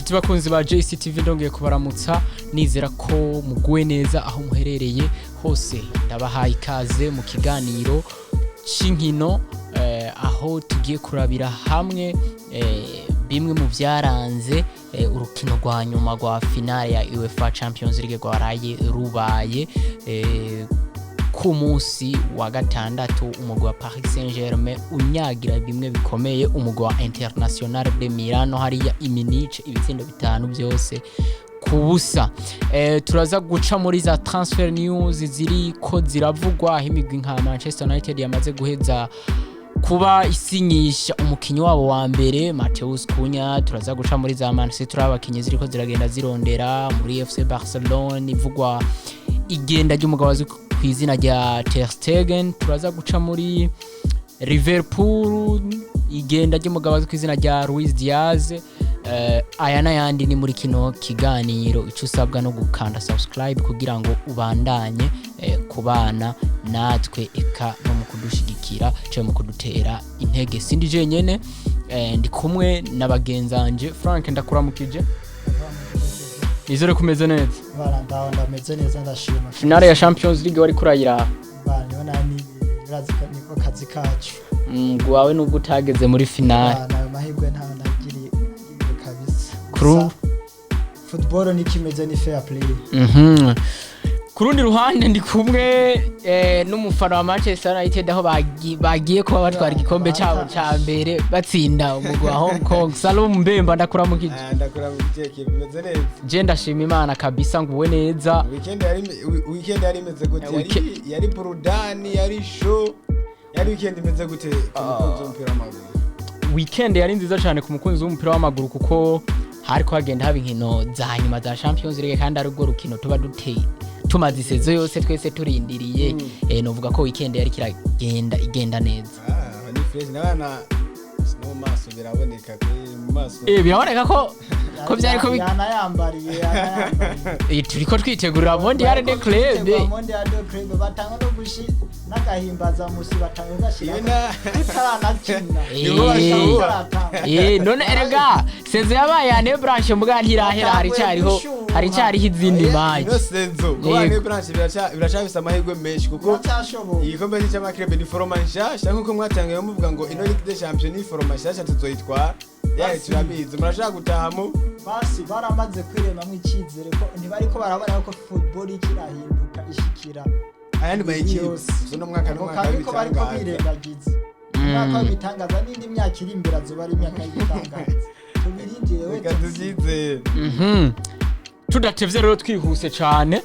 Inshuti bakunzi ba JCTV, ndongeye kubaramutsa, nizera ko muguwe neza aho muherereye hose. Ndabahaye ikaze mu kiganiro c'inkino, aho tugiye kurabira hamwe bimwe mu byaranze urukino rwa nyuma rwa finale ya UEFA Champions League rwaraye rubaye ku munsi wa gatandatu, umugwi wa Paris Saint-Germain unyagira bimwe bikomeye umugwi wa International de Milano hariya i Munich, ibitsindo 5 byose ku busa. Turaza guca muri za transfer news ziri ko ziravugwa, aho imigwi nka Manchester United yamaze guheza kuba isinyisha umukinyi wabo wa mbere, Matheus Cunha. Turaza guca muri za Man City, abakinyi ziriko ziragenda zirondera, muri FC Barcelona ivugwa igenda ry'umugabo azwi ku izina rya Ter Stegen. Turaza guca muri Liverpool, igenda ry'umugabo azwi ku izina rya Luis Diaz. Aya n'ayandi ni muri kino kiganiro. Icyo usabwa no gukanda subscribe kugira ngo ubandanye kubana natwe, eka no mu kudushigikira cyangwa mu kudutera intege. Sindi jenyene, ndi kumwe na bagenzanje. Frank, ndakuramukije, nizere ko umeze neza. Bana, ndaho, ndameze neza, ndashima. Finale ya Champions League wari kurayira? Bana, niho nani, urazi ko niko kazi kacu. Wawe nubwo utageze muri finale. Bana, ayo mahirwe ntayo nagiriye kabisa. Kuru- Gusa, football nikimeze ni fair play. Ku rundi ruhande ndi kumwe n'umufana wa Manchester United, aho bagiye kuba batwara igikombe cyabo cya mbere, batsinda umugwi wa Hong Kong. Salum Mbemba, ndakuramukije. Ah, ndakuramukije, bimeze neza. Je ndashima Imana kabisa, nguwe neza. Weekend yari imeze gute? Yari burudani, yari show, yari weekend imeze gute ku mukunzi w'umupira w'amaguru? Weekend yari nziza cyane ku mukunzi w'umupira w'amaguru, kuko hariko hagenda haba inkino za nyuma za Champions League, kandi ari urwo rukino tuba duteye tumaze i saison yose twese turindiriye. Novuga ko weekend yari kiragenda igenda neza. Ah, ni fresh n'abana no mu maso biraboneka kuri mu maso. Biraboneka ko byari ko Yanayambariye, yanayambariye. Turiko twitegurira Mondial de Club. Mondial de Club, batanga no gushi n'agahimbaza musi batanga gashira Iyo na tutaranakina. Nibo bashuha. None erega saison yabaye année blanche, muga ntirahera, haricyariho haricyariho izindi match. Ino saison kuba année blanche biracafise amahirwe menshi, kuko Biracyashoboka. igikombe c'ama club ni format nshasha, nkuko mwatangiye muvuga ngo ino Ligue des Champions ni format nshasha tuzoyitwara yaye. Turabizi, murashaka gutaha mu Basi baramaze kwiremamo icyizere ko ntibariko barabona ko football ikirahinduka ishikira ayandi ma équipe yose. Uno mwaka Ako n'umwaka kabi ko bariko w'ibitangaza. birengagiza umwaka w'ibitangaza, n'indi myaka iri imbere azoba ari imyaka y'ibitangaza, tubirindire we. Reka tuvyizere. Tudatevye rero, twihuse cane,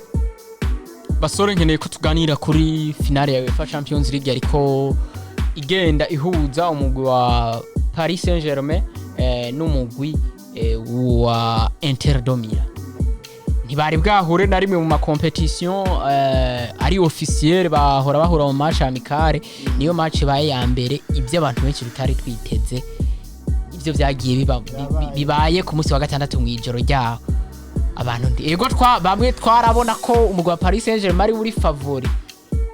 basore, nkeneye ko tuganira kuri finale ya UEFA Champions League ariko igenda ihuza umugwi wa Paris Saint-Germain n'umugwi wa Inter de Milan. Ntibari bwahure na rimwe mu ma compétition ari officiel, bahora bahura mu match amicale. Niyo match ibaye ya mbere, ibyo abantu benshi tutari twiteze, ibyo byagiye biba bibaye ku munsi wa gatandatu mu ijoro ryaho. Abantu ndi ego twa bamwe twarabona ko umugwi wa Paris Saint-Germain ari uri favori,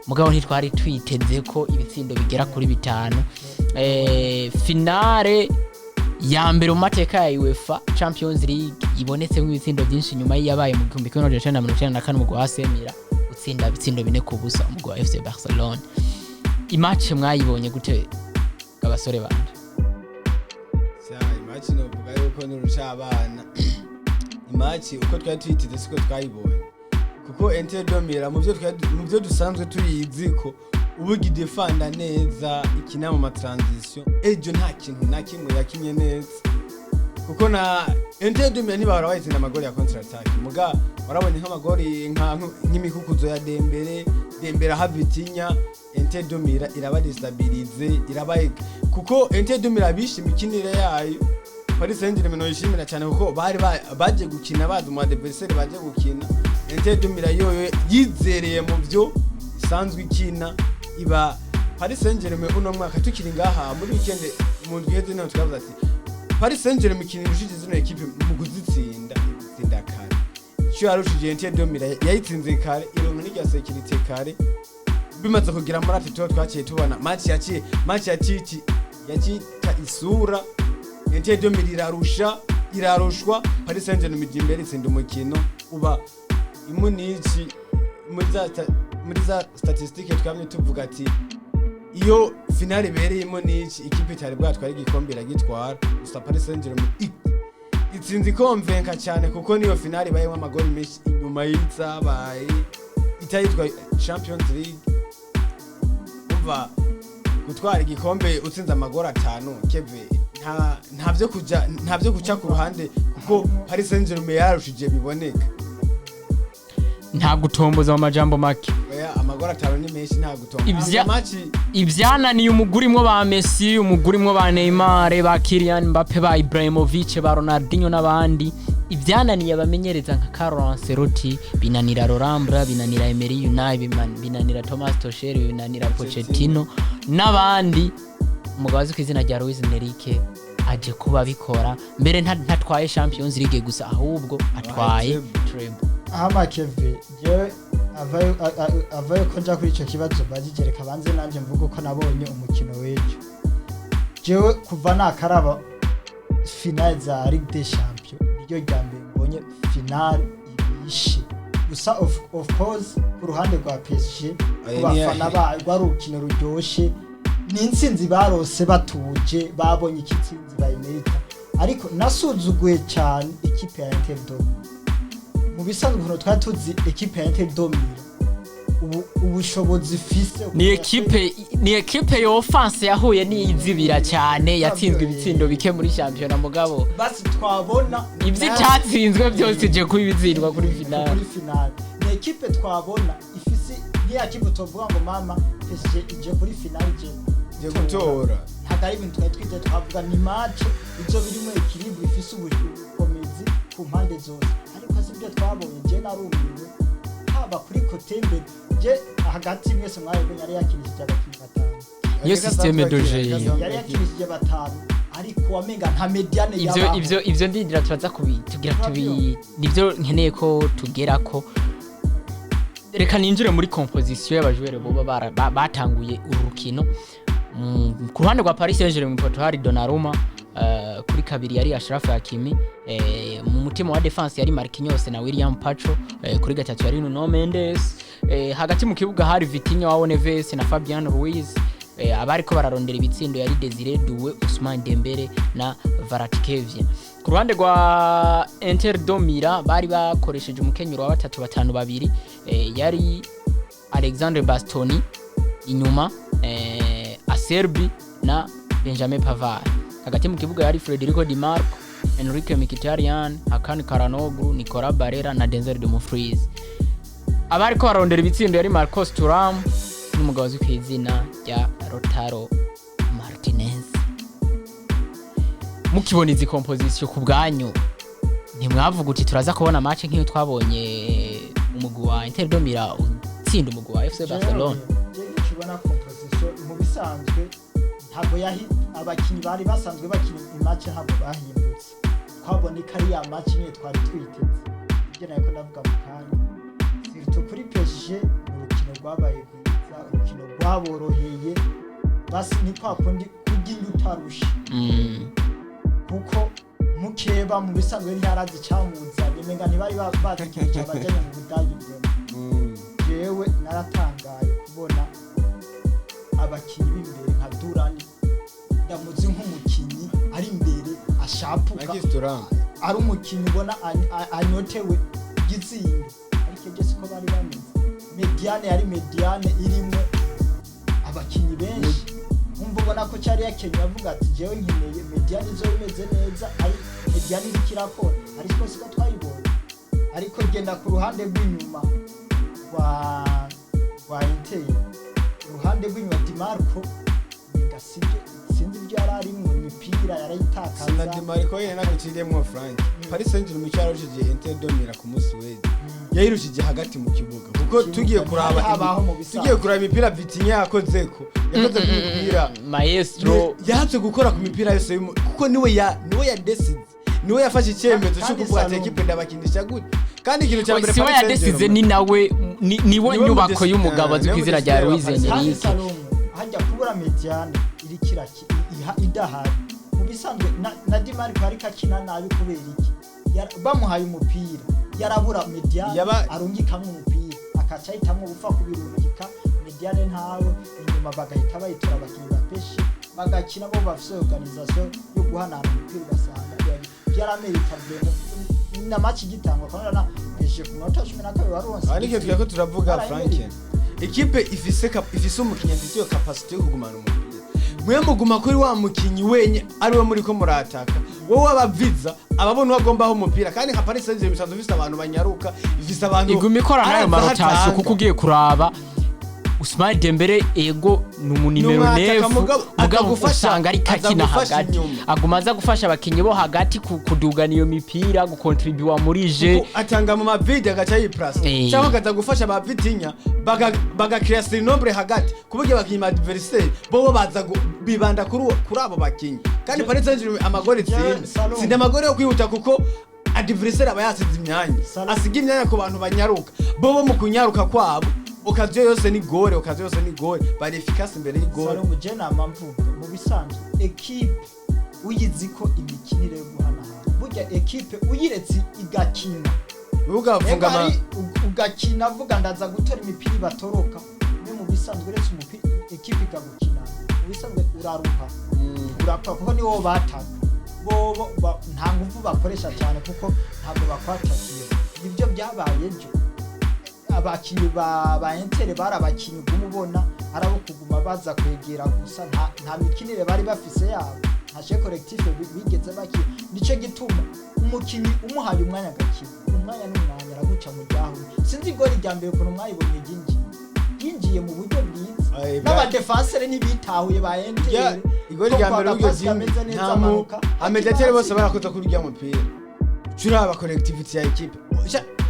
mugabo ntitwari twiteze ko ibitsindo bigera kuri 5. Finale ya mbere mu mateka ya UEFA Champions League ibonetsemo ibitsindo byinshi, nyuma y'iyabaye mu 1994, umugwi wa AC Milan utsinda ibitsindo 4-0 umugwi wa FC Barcelona. I match mwayibonye gute, abasore banje? Sha, i match novuga yuko n'urucabana. I match uko twari tuyiteze siko twayibonye, kuko Inter de Milan mu byo dusanzwe tuyizi ko ubu idefanda neza, ikina mu ma transition, ejo nta kintu na kimwe yakinye neza, kuko na Inter de Milan ntibahora bayitsinda amagori ya contre attaque. Muga warabonye nk'amagori nk'imikukuzo ya Dembele, Dembele aha Vitinha, Inter de Milan iraba déstabilisé, iraba, kuko Inter de Milan bishe imikinire yayo. Paris Saint-Germain noyishimira cyane, kuko bari baje gukina bazi mu adversaire baje gukina. Inter de Milan yoyo yizereye mu byo isanzwe ikina. Iba Paris Saint-Germain uno mwaka, tukiri ngaha muri weekend mu ndwi iheze, niho twavuze ati Paris Saint-Germain ikina irushije zino équipe mu kuzitsinda, itsinda kare. Icyo yarushije Inter de Milan, yayitsinze kare, ironka n'irya sécurité kare. Bimaze kugira muri ati tuba twaciye tubona match yaciye match yaciti yacita isura. Inter de Milan irarusha. Irarushwa Paris Saint-Germain ijya imbere, itsinda umukino uba imunici muri za statistique twamye tuvuga ati iyo finale ibereyemo n'iki, ikipe itari bwatwara igikombe iragitwara. Gusa Paris Saint-Germain itsinze ikonvenka cyane, kuko niyo finale ibayemo amagoli menshi inyuma y'izabaye itayitwa Champions League. Umva, gutwara igikombe utsinze amagoli 5, keve nta byo guca ku ruhande, kuko Paris Saint-Germain yarushije biboneka. Nta gutomboza, mu majambo make. Oya, amagoli 5 ni menshi, nta gutomboza. Match Ibyananiye umugurimwo ba Messi, umugurimwo ba Neymar, ba Kylian Mbappe, ba Ibrahimovic, ba Ronaldinho n'abandi, ibyananiye abamenyereza nka Carlo Ancelotti, binanira Laurent Blanc, binanira Emery Unai, binanira Thomas Tuchel, binanira Pochettino n'abandi, umugabo azwi ku izina rya Luis Enrique aje kuba abikora mbere ntatwaye Champions League gusa, ahubwo atwaye treble. Hama Keve, jewe avayo ko nja kuri ico kibazo bagije, reka banze nanje mvuga uko nabonye umukino w'ejo. Jewe kuva nakaraba finale za Ligue des Champions, niryo rya mbere mbonye finale ibishe. Gusa of course, ku ruhande rwa PSG, ku bafana bayo rwari urukino ruryoshe, ni intsinzi barose batuje, babonye ko intsinzi bayimerita. Ariko nasuzuguye cyane ekipe ya Inter de Milan. Mu bisanzwe ukuntu twari tuzi ekipe ya Inter de Milan, ubu ubushobozi ifise, Ni ekipe y'offense yahuye n'izibira cyane, yatsinzwe ibitsindo bike muri shampiyona, mugabo basi twabona ibyo itatsinzwe byose ije kuba ibitsindwa kuri finale. Kuri finale ni ekipe twabona ifise, niya kipe tuvuga ngo mama, PSG ije kuri finale, ije ije gutora. Ntabwo ari ibintu twari twize, twavuga ni match izo birimo équilibre, ifise ubukomezi ku mpande zose, ariko si byo twabonye. Je narumiwe, haba kuri côté mbere, je hagati mwese mwabibonye, yari yakinishije abakinnyi batanu. Niyo système de jeu. Yari yakinishije batanu, ariko wamenga nta médiane Ivyo yabaho. Ivyo ndindira, turaza kubi tugira tubi, nivyo nkeneye ko tugerako. Reka ninjire muri composition y'abajoueurs boba batanguye uru rukino. Ku ruhande rwa Paris Saint-Germain, mu poteau hari Donnarumma, kuri kabiri yari Achraf Hakimi, mu mutima wa défense yari Marquinhos na William Pacho, kuri gatatu yari Nuno Mendes, hagati mu kibuga hari Vitinha, Joao Neves na Fabian Ruiz, abariko bararondera ibitsindo yari Desire Doué, Ousmane Dembele na Kvaratskhelia. Ku ruhande rwa Inter de Milan bari bakoresheje umukenyero wa 3-5-2, yari Alexandre Bastoni inyuma, Acerbi na Benjamin Pavard. Hagati mu kibuga yari Federico Di Marco, Henrikh Mkhitaryan, Hakan Calhanoglu, Nicola Barella na Denzel Dumfries. Abariko bararondera ibitsindo yari Marcos Thuram n'umugabo azwi ku izina rya Lautaro Martinez. Mukibona izi composition ku bwanyu, ntimwavuga uti turaza kubona match nk'iyo twabonye umugwi wa Inter de Milan utsinda umugwi wa FC Barcelona? Je nikibona composition, mu bisanzwe ntabwo yahi abakinyi bari basanzwe bakina imatch ntabwo bahindutse. Twabona ko ari ya match nyine twari twiteze, ibyo nariko ndavuga mu kanya. Surtout kuri PSG, ni urukino rwabaye rwiza, urukino rwaboroheye. Basi ni kwa kundi kurya indyo utarusha, kuko mukeba mu bisanzwe ntiyarazi icamuzanye, menga ntibari bazi ikintu cabajanye mu Budagi vraiment. Jewe naratangaye kubona abakinyi b'imbere nka Durani, ndamuzi nk'umukinyi ari imbere ashapuka, Marcus Thuram. ari umukinyi ubona anyotewe igitsindo, ariko ibyo siko bari bameze. Médiane yari médiane irimwo abakinyi benshi, umva ubona ko cyari yakenye, avuga ati jewe nkeneye médiane izo imeze neza, ari médiane iriko irakora, ariko siko twayibonye. Ariko genda ku ruhande rw'inyuma rwa Inter, uruhande rw'inyuma Di Marco menga sibyo, sinzi ibyo yari arimwo, imipira yarayitakaza. Sina Di Marco yene naguciriyemwo, Frank. Paris Saint-Germain cyarushije Inter de Milan ku munsi w'ejo, yayirushije hagati mu kibuga, kuko Kibuga, tugiye kuraba habaho mu bisanzwe. Tugiye kuraba imipira Vitinha yakoze ku mipira, Maestro. Yahatse gukora ku mipira yose kuko niwe ya décidé, niwe yafashe icyemezo cyo Kandi kuvuga ati Salom. ekipe ndabakinisha gute. Kandi ikintu cya mbere, siwe Paris yadesize, Saint-Germain ni nawe niwe Niwe nyubako y'umugabo azwi ku niwe izina rya mudeside wa Luis Paris. Kandi Enrique. Salomo, hajya kubura médiane iriko idahari mu Bisanzwe na Dimarco ariko akina nabi kubera iki? Bamuhaye umupira yarabura médiane, arungikamwo umupira akaca ahitamwo gupfa kubirungika médiane, ntawe inyuma, bagahita bayitora abakinyi ba PSG bagakina bo bafise organisation yo guhanahana umupira, ugasanga byaramerita vraiment na match igitangwa kandi na PSG ku munota 12 baronse. Aha nicyo twari ko turavuga. Barayimerita. Frank, ikipe ifise umukinyi afise iyo capacité yo kugumana umupira, mwe muguma kuri wa mukinyi wenye ariwe muri ko murataka, wowe abaviza ababona uwo agombaho umupira. Kandi nka Paris Saint-Germain isanzwe ifise abantu banyaruka, ifise abantu Iguma ikora n'ayo araza ma rotation. ahatanga. Kuko ugiye kuraba Ousmane Dembele, ego ni umunimero Ni umwataka, neuf, mugabo mugabo usanga ariko aza akina gufasha hagati, inyuma. Aguma aza gufasha abakinyi bo hagati kudugana iyo mipira, gukontribuwa muri jeu. Kuko atanga mu ma vide agaca yiplasa cyangwa akaza gufasha ba Vitinha bagakira surnombre hagati, ku buryo abakinyi ba adversaire bobo baza bibanda kuri abo bakinyi. Kandi Paris Saint-Germain amagori itsinda Salom. tsinda amagori yo kwihuta, kuko adversaire aba yasize imyanya, Salom. asiga imyanya ku bantu banyaruka. Bobo mu kunyaruka kwabo, occasion yose ni goal, occasion yose ni goal, bari efficace imbere y'igore. Salomo, je nama mvuga, mu bisanzwe ekipe uyizi ko imikinire yo guhanahana, burya ekipe uyiretse igakina, ugafunga ego ari ugakina avuga ndaza gutora imipira ibatoroka, ni mu bisanzwe uretse umupira ekipe ikagukina, mu bisanzwe uraruha, urapfa, kuko niwo bataka bobo nta nguvu bakoresha cyane kuko ntabwo bakwatakiye. Nibyo byabaye ejo. Abakinyi ba Inter bari abakinyi uguma ubona ari abo kuguma baza kwegera gusa, nta mikinire bari bafise yabo, nta jeu collectif bigeze bakina. Nico gituma umukinyi umuhaye umwanya agakina, umwanya n'umwanya araguca mu ryahumye. Sinzi igori rya mbere ukuntu mwayibonye ryinjiye, yinjiye mu buryo bwiza Aye, n'abadefansere ntibitahuye ba Inter. Ya, igori rya mbere ko uryo pasi kameze neza, nta mu amanuka amediateri bose barakoze kuri urya mupira. Curaba connectivity ya équipe,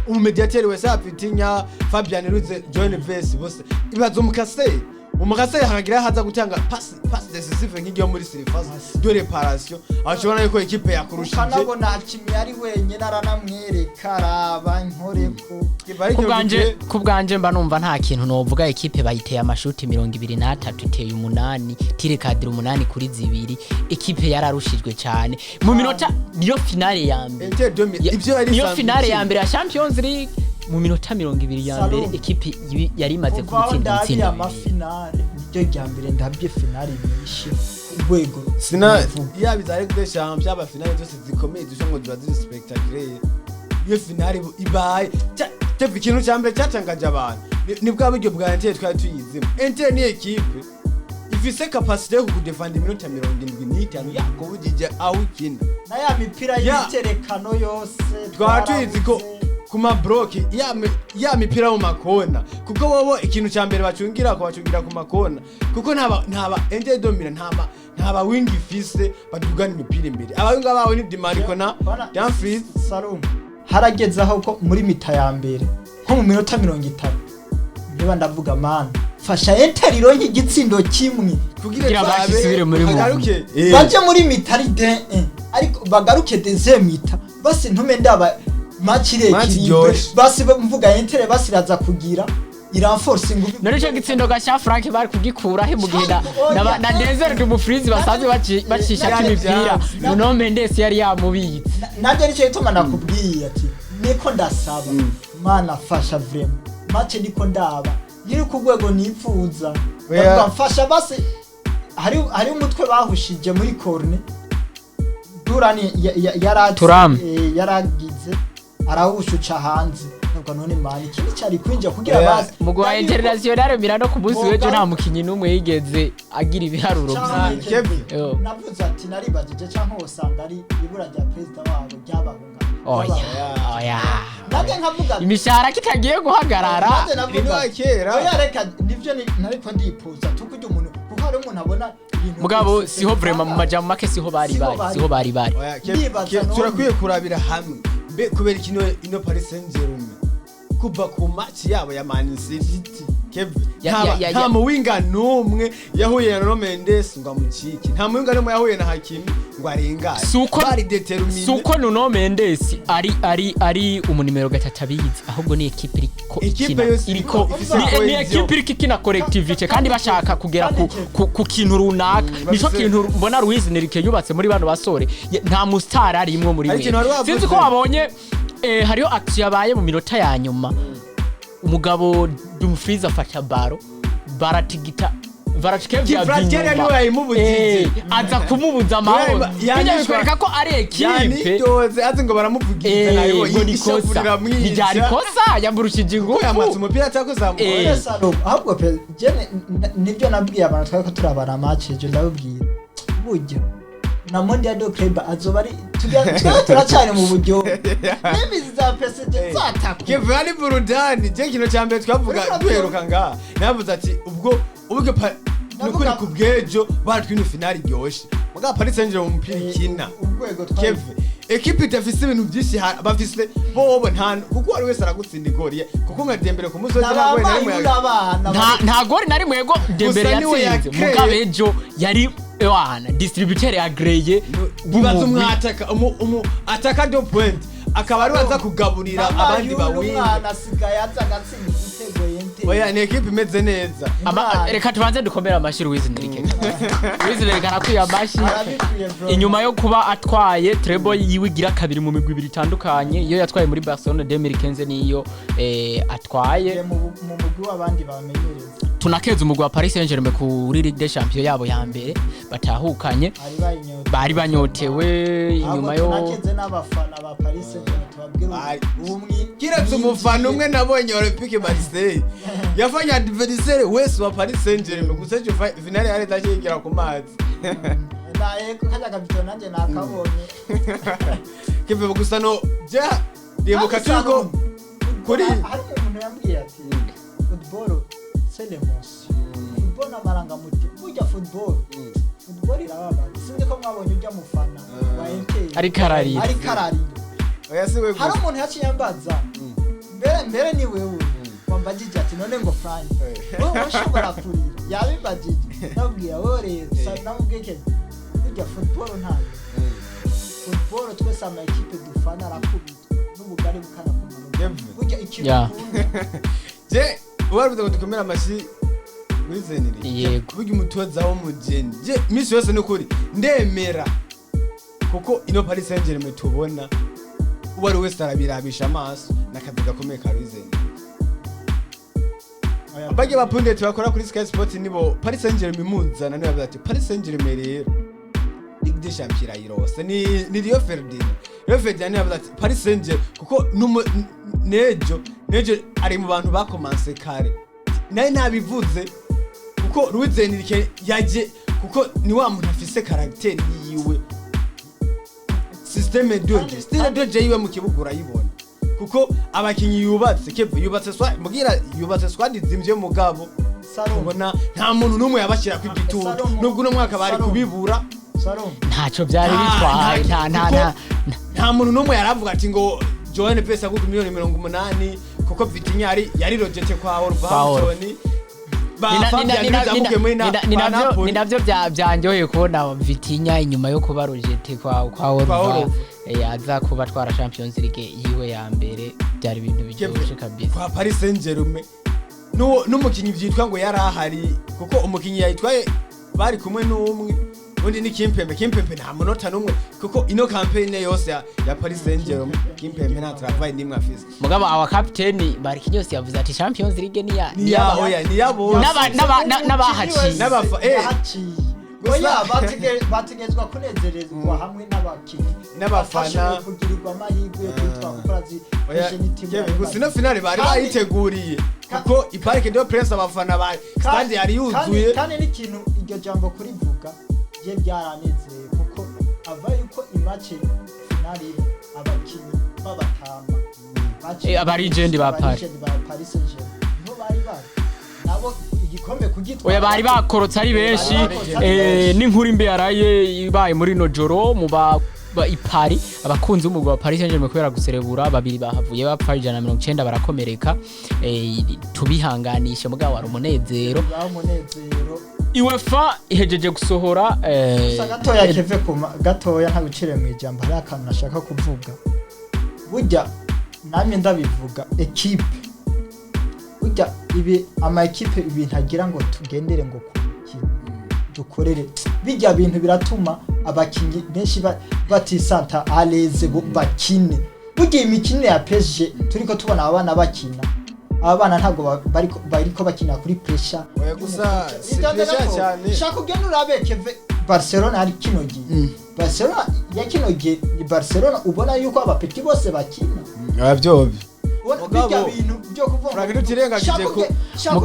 umumediateri wese, Vitinha, Fabian Ruiz, João Neves, bose ibaza umukaseri, umukaseri hakagira haza gutanga passe décisive nk'iyo muri surface de réparation, ashobora yuko équipe yakurushije. Ukanabona Hakimi ari wenyine, aranamwereka araba nkoreko. Ku bwanje mba numva nta kintu novuga. Ekipe bayiteye amashuti 23, iteye 8, tirs cadrés 8 kuri 2. Ekipe yararushijwe cyane mu minota, niyo finale ya mbere. Inter 2000 ivyo yari Niyo isanzwe finale ya ikina. mbere ya Champions League. Mu minota 20 ya mbere Salom. ekipe yari imaze Kuva aho kubitsinda ndabiye ibitsindo bibiri. Amafinale niryo rya mbere ndabye finale nyinshi ku rwego Sina ruvuga. yaba iza Ligue des Champions, yaba finale zose zikomeye zisho ngo ziba ziri spectaculaire. Iyo finale ibaye tev, ikintu cya mbere cyatangaje abantu ni bwa buryo bwa Inter twari tuyizimo. Inter ni ekipe ifise capacité yo kukudefanda iminota 75 yakubujije aho ukina. Na ya mipira y'imiterekano yose Twaba tuyizi ko twarabuze. ku mabroki ya mipira mu makona, kuko bobo ikintu cya mbere bacungira ko bacungira ku makona, kuko ntaba Inter de Milan ntaba wing ifise badugana imipira imbere. Abawinga bawe ni Dimarco na Bana- Dumfries. Salom, harageze aho ko muri mi-temps ya mbere nko mu minota 30 niba ndavuga mana fasha Inter ironke igitsindo kimwe kugira Kugira turabe, basubire muri mu- bagaruke. Baje muri mi-temps ari de ariko bagaruke deuxième mi-temps basi ntume ndaba match Match irekiribre, iryoshe. basi mvuga Inter basi iraza kugira iranforce ingufu. None ico gitsindo gasha Frank bari kugikura he mu gihe Oya. na Denzel Dumfries basanzwe bacisha Byari imipira? vyanze. Nuno Mendes yari yamubitse. Nanjye nicyo gituma nakubwiye ati niko ndasaba mana fasha vraiment match niko ndaba nyiri ku rwego nipfuza. Oya. Ndavuga mfasha basi hari umutwe bahushije muri corner Durani Thuram. Yaragize arawushuca hanze, nubwo none mani ikindi cyari kwinjira kugira Oya. basi Mugwi wa International Milano ku munsi w'ejo nta mukinyi n'umwe yigeze agira ibiharuro Canke vyiza. Kevin. Yo. Navuze ati naribagije canke wosanga ari ibura rya perezida wabo ryabahunga. Oya, oya. Nanjye nkavuga ati, Imishahara kitagiye guhagarara. Nanjye navuga Ni ati, kera. oya reka nivyo nariko ndifuza tukurya umuntu, kuko hari umuntu abona ibintu Mugabo byose siho vraiment, mu majambo make siho bari Siho bari bari. siho bari bari. Oya, Ndibaza none. Turakwiye kurabira hamwe mbe kubera ino Paris Saint-Germain kuva ku match yabo ya Man City. Kevin, nta muwinga n'umwe yahuye na Nuno Mendes ngo amucike, nta muwinga n'umwe yahuye na Hakimi ngo arengane. Bari déterminé. Suko Nuno Mendes ari umunimero 3 abizi, ahubwo ni ekipe iriko Ekipe ikina yose iriko ifise ni cohesion. Ekipe iriko ikina collectivité kandi bashaka kugera ku kintu runaka. Nico kintu mbona Luis Enrique yubatse muri bano basore. Nta mustar arimwo muri Hari we. ikintu wari wavuze. Sinzi ko wabonye, hariho action yabaye mu minota ya nyuma, umugabo Dumfries afata ballon, baratigita Kvaratskhelia. Kvaratskhelia niwe yayimubujije. Aza kumubuza amahoro. Bijya bikwereka ko ari ekipe. Yanitoze azi ngo baramuvugiza. Nayo ngo ni kosa, ntiryari kosa, yamurushije kuko yamatse ingufu. umupira atakuzamuye. Salomo, ahubwo pe je nibyo nabwiye abantu twari ko turabara match ejo, ndababwira burya na Mondial de Club azoba ari twe turacari mu buryo n'imizi za PSG zatakwa. Kevin ari burudani. Je ikintu cya mbere twavuga Uriko duheruka ngaha, navuze ati ubwo nukuri ku bw'ejo baratwina finale iryoshe, mugabo Paris Saint-Germain mu mupira ikina. Urwego twari Kevin, ekipe idafise ibintu byinshi, bafise bobo nta kuko uwari wese aragutsinda igori, kuko nka Dembele ku munsi w'ejo ntabwo na rimwe n'abana. Nta gori na rimwe yego Dembele Gusa niwe yatsinze. yakreye. Mugabo ejo yari wana distributeur agreye. Bibaza umwataka umu ataka de point akaba ari waza kugaburira abandi bawinga. Umwana asigaye aza agatsinda igitego yente. Oya, ni ekipe imeze neza. Reka tubanze dukomere amashyi Luis Enrique. Luis Enrique arakwiye amashyi. Arabikwiye bro. Inyuma yo kuba atwaye treble yiwe igira kabiri mu migwi ibiri itandukanye, iyo yatwaye muri Barcelona 2015 niyo atwaye mu mugwi w'abandi bamenyereza. Tunakeza umugwi wa Paris Saint-Germain kuri Ligue des Champions yabo ya mbere batahukanye. Bari bayinyotewe. Bari banyotewe inyuma yo Tunakeze n'abafana ba Paris Saint-Germain, tubabwire ubu Kiretse umufana umwe nabonye wa Olympique Marseille yafanye adversaire wese wa Paris Saint-Germain, gusa ejo finale yari itashyigera ku mazi. Na yego kajya kabito nanjye nakabonye. Kevin, gusa no ja ndibuka turiko Hari umuntu yambwiye ati football c'est l'émotion, football n'amarangamutima, burya football irababaza. Sinzi ko mwabonye ujya mufana wa Inter Ariko ararira. Ariko ararira. Oya, si we Hari gusa. umuntu yaciye ambaza mbere ni wewe wambajije ati none ngo Frank, wowe ushobora kurira? Yabimbajije, ndabwira wowe rero namubwiye ke burya football ntayo football, twese ama ekipe dufana arakubitwa n'ubugari bukanakumanuka. Kevin. Burya ikintu ukunda. Je waravuze ngo dukomere amashyi wizenire. Yego. Burya umutoza w'umugeni, je misi yose nukuri ndemera, kuko ino Paris Saint-Germain tubona, uwo ari wese arabirabisha amaso n'akazi gakomeye ka Luizenire. Bajya bapundeti bakora kuri Sky Sports, nibo Paris Saint-Germain imuzana, nibo bavuga ati Paris Saint-Germain rero Ligue des Champions irayirose. Ni Rio Ferdinand. Rio Ferdinand niwe yavuze ati Paris Saint-Germain, kuko nejo ari mu bantu bakomanse kare, nawe nabivuze kuko Luis Enrique yaje, kuko ni wa muntu afise caractère yiwe, système de jeu, style de jeu yiwe mu kibuga urayibona, kuko abakinyi yubatse, Kevin, yubatse swa mugira yubatse squad izimvye, mugabo Salomo. ubona nta muntu n'umwe yabashyira ku igitutu. Salomo. Nubwo uno mwaka bari Salomo. kubibura. Salomo. Ntacyo byari bitwaye, nta Kuko nta muntu n'umwe yaravuga ati ngo Joan Neves agurwa miliyoni 80, kuko Vitinha yari rejeté kwa Wolverhampton, ba Fabian Ruiz amukuye muri kwa Napoli. Ni navyo byanjyoheye kubona Vitinha inyuma yo kuba rejeté kwa Kwa Wolver Wolver. Aza kuba atwara Champions League yiwe ya mbere, byari ibintu biryoshye kabisa. Kwa Paris Saint-Germain n'umukinyi vyitwa ngo yari ahari, kuko umukinyi yayitwaye bari kumwe n'umwe undi ni Kimpembe. Kimpembe nta munota n'umwe, kuko ino campaign yose ya Paris Saint-Germain, Kimpembe nta travail nimwe afise. Mugabo awa captain Marquinhos yavuze ati Champions League ni ya Ni ya oya, ni ya bose. N'abahaciye. Yahaciye. Oya, bategerezwa kunezerezwa hamwe n'abakinnyi N'abafana. batashoboye kugirirwa amahirwe yo kwitwa gukora Oya, zishe. Kevin, gusa ino finale bari bayiteguriye, kuko i Parc des Princes abafana ba stade yari yuzuye. Kandi n'ikintu iryo jambo kurivuga je byaranezeye, kuko ava yuko i match finale iba, abakinnyi b'abatama Aba legend ba Paris. Aba legend ba Paris Saint-Germain niho bari bari nabo igikombe kugitwara. Oya, bari bakorotse ari benshi. Bari bakorotse ari benshi. N'inkuru imbi yaraye ibaye muri ino joro mu ba i Paris, abakunzi b'umugwi wa Paris Saint-Germain, kubera guserebura, babiri bahavuye bapfa, 190 barakomereka. Tubihanganishe, mugabo wari umunezero. Baho umunezero. UEFA ihejeje gusohora Gusa gatoya keve kuma gatoya, ntagucire mu ijambo, hari akantu nashaka kuvuga. Burya namye ndabivuga, ekipe burya ibi ama ekipe ibintu agira ngo tugendere ngo ku mukinyi dukorere, bijya bintu biratuma abakinyi benshi batisanta à l'aise ngo bakine. Burya iyi mikinire ya PSG turiko tubona aba bana bakina, aba bana ntabwo bariko bakina kuri pressure. Oya, gusa si pressure cyane. Shaka ugende urabe keve Barcelona hari kino gihe. Barcelona ya kino gihe ni Barcelona ubona yuko abapeti bose bakina. Aravyovye. Ubona Mugabo, bijya bintu byo kuvuga Frank, ntutirengagije Shaka shaka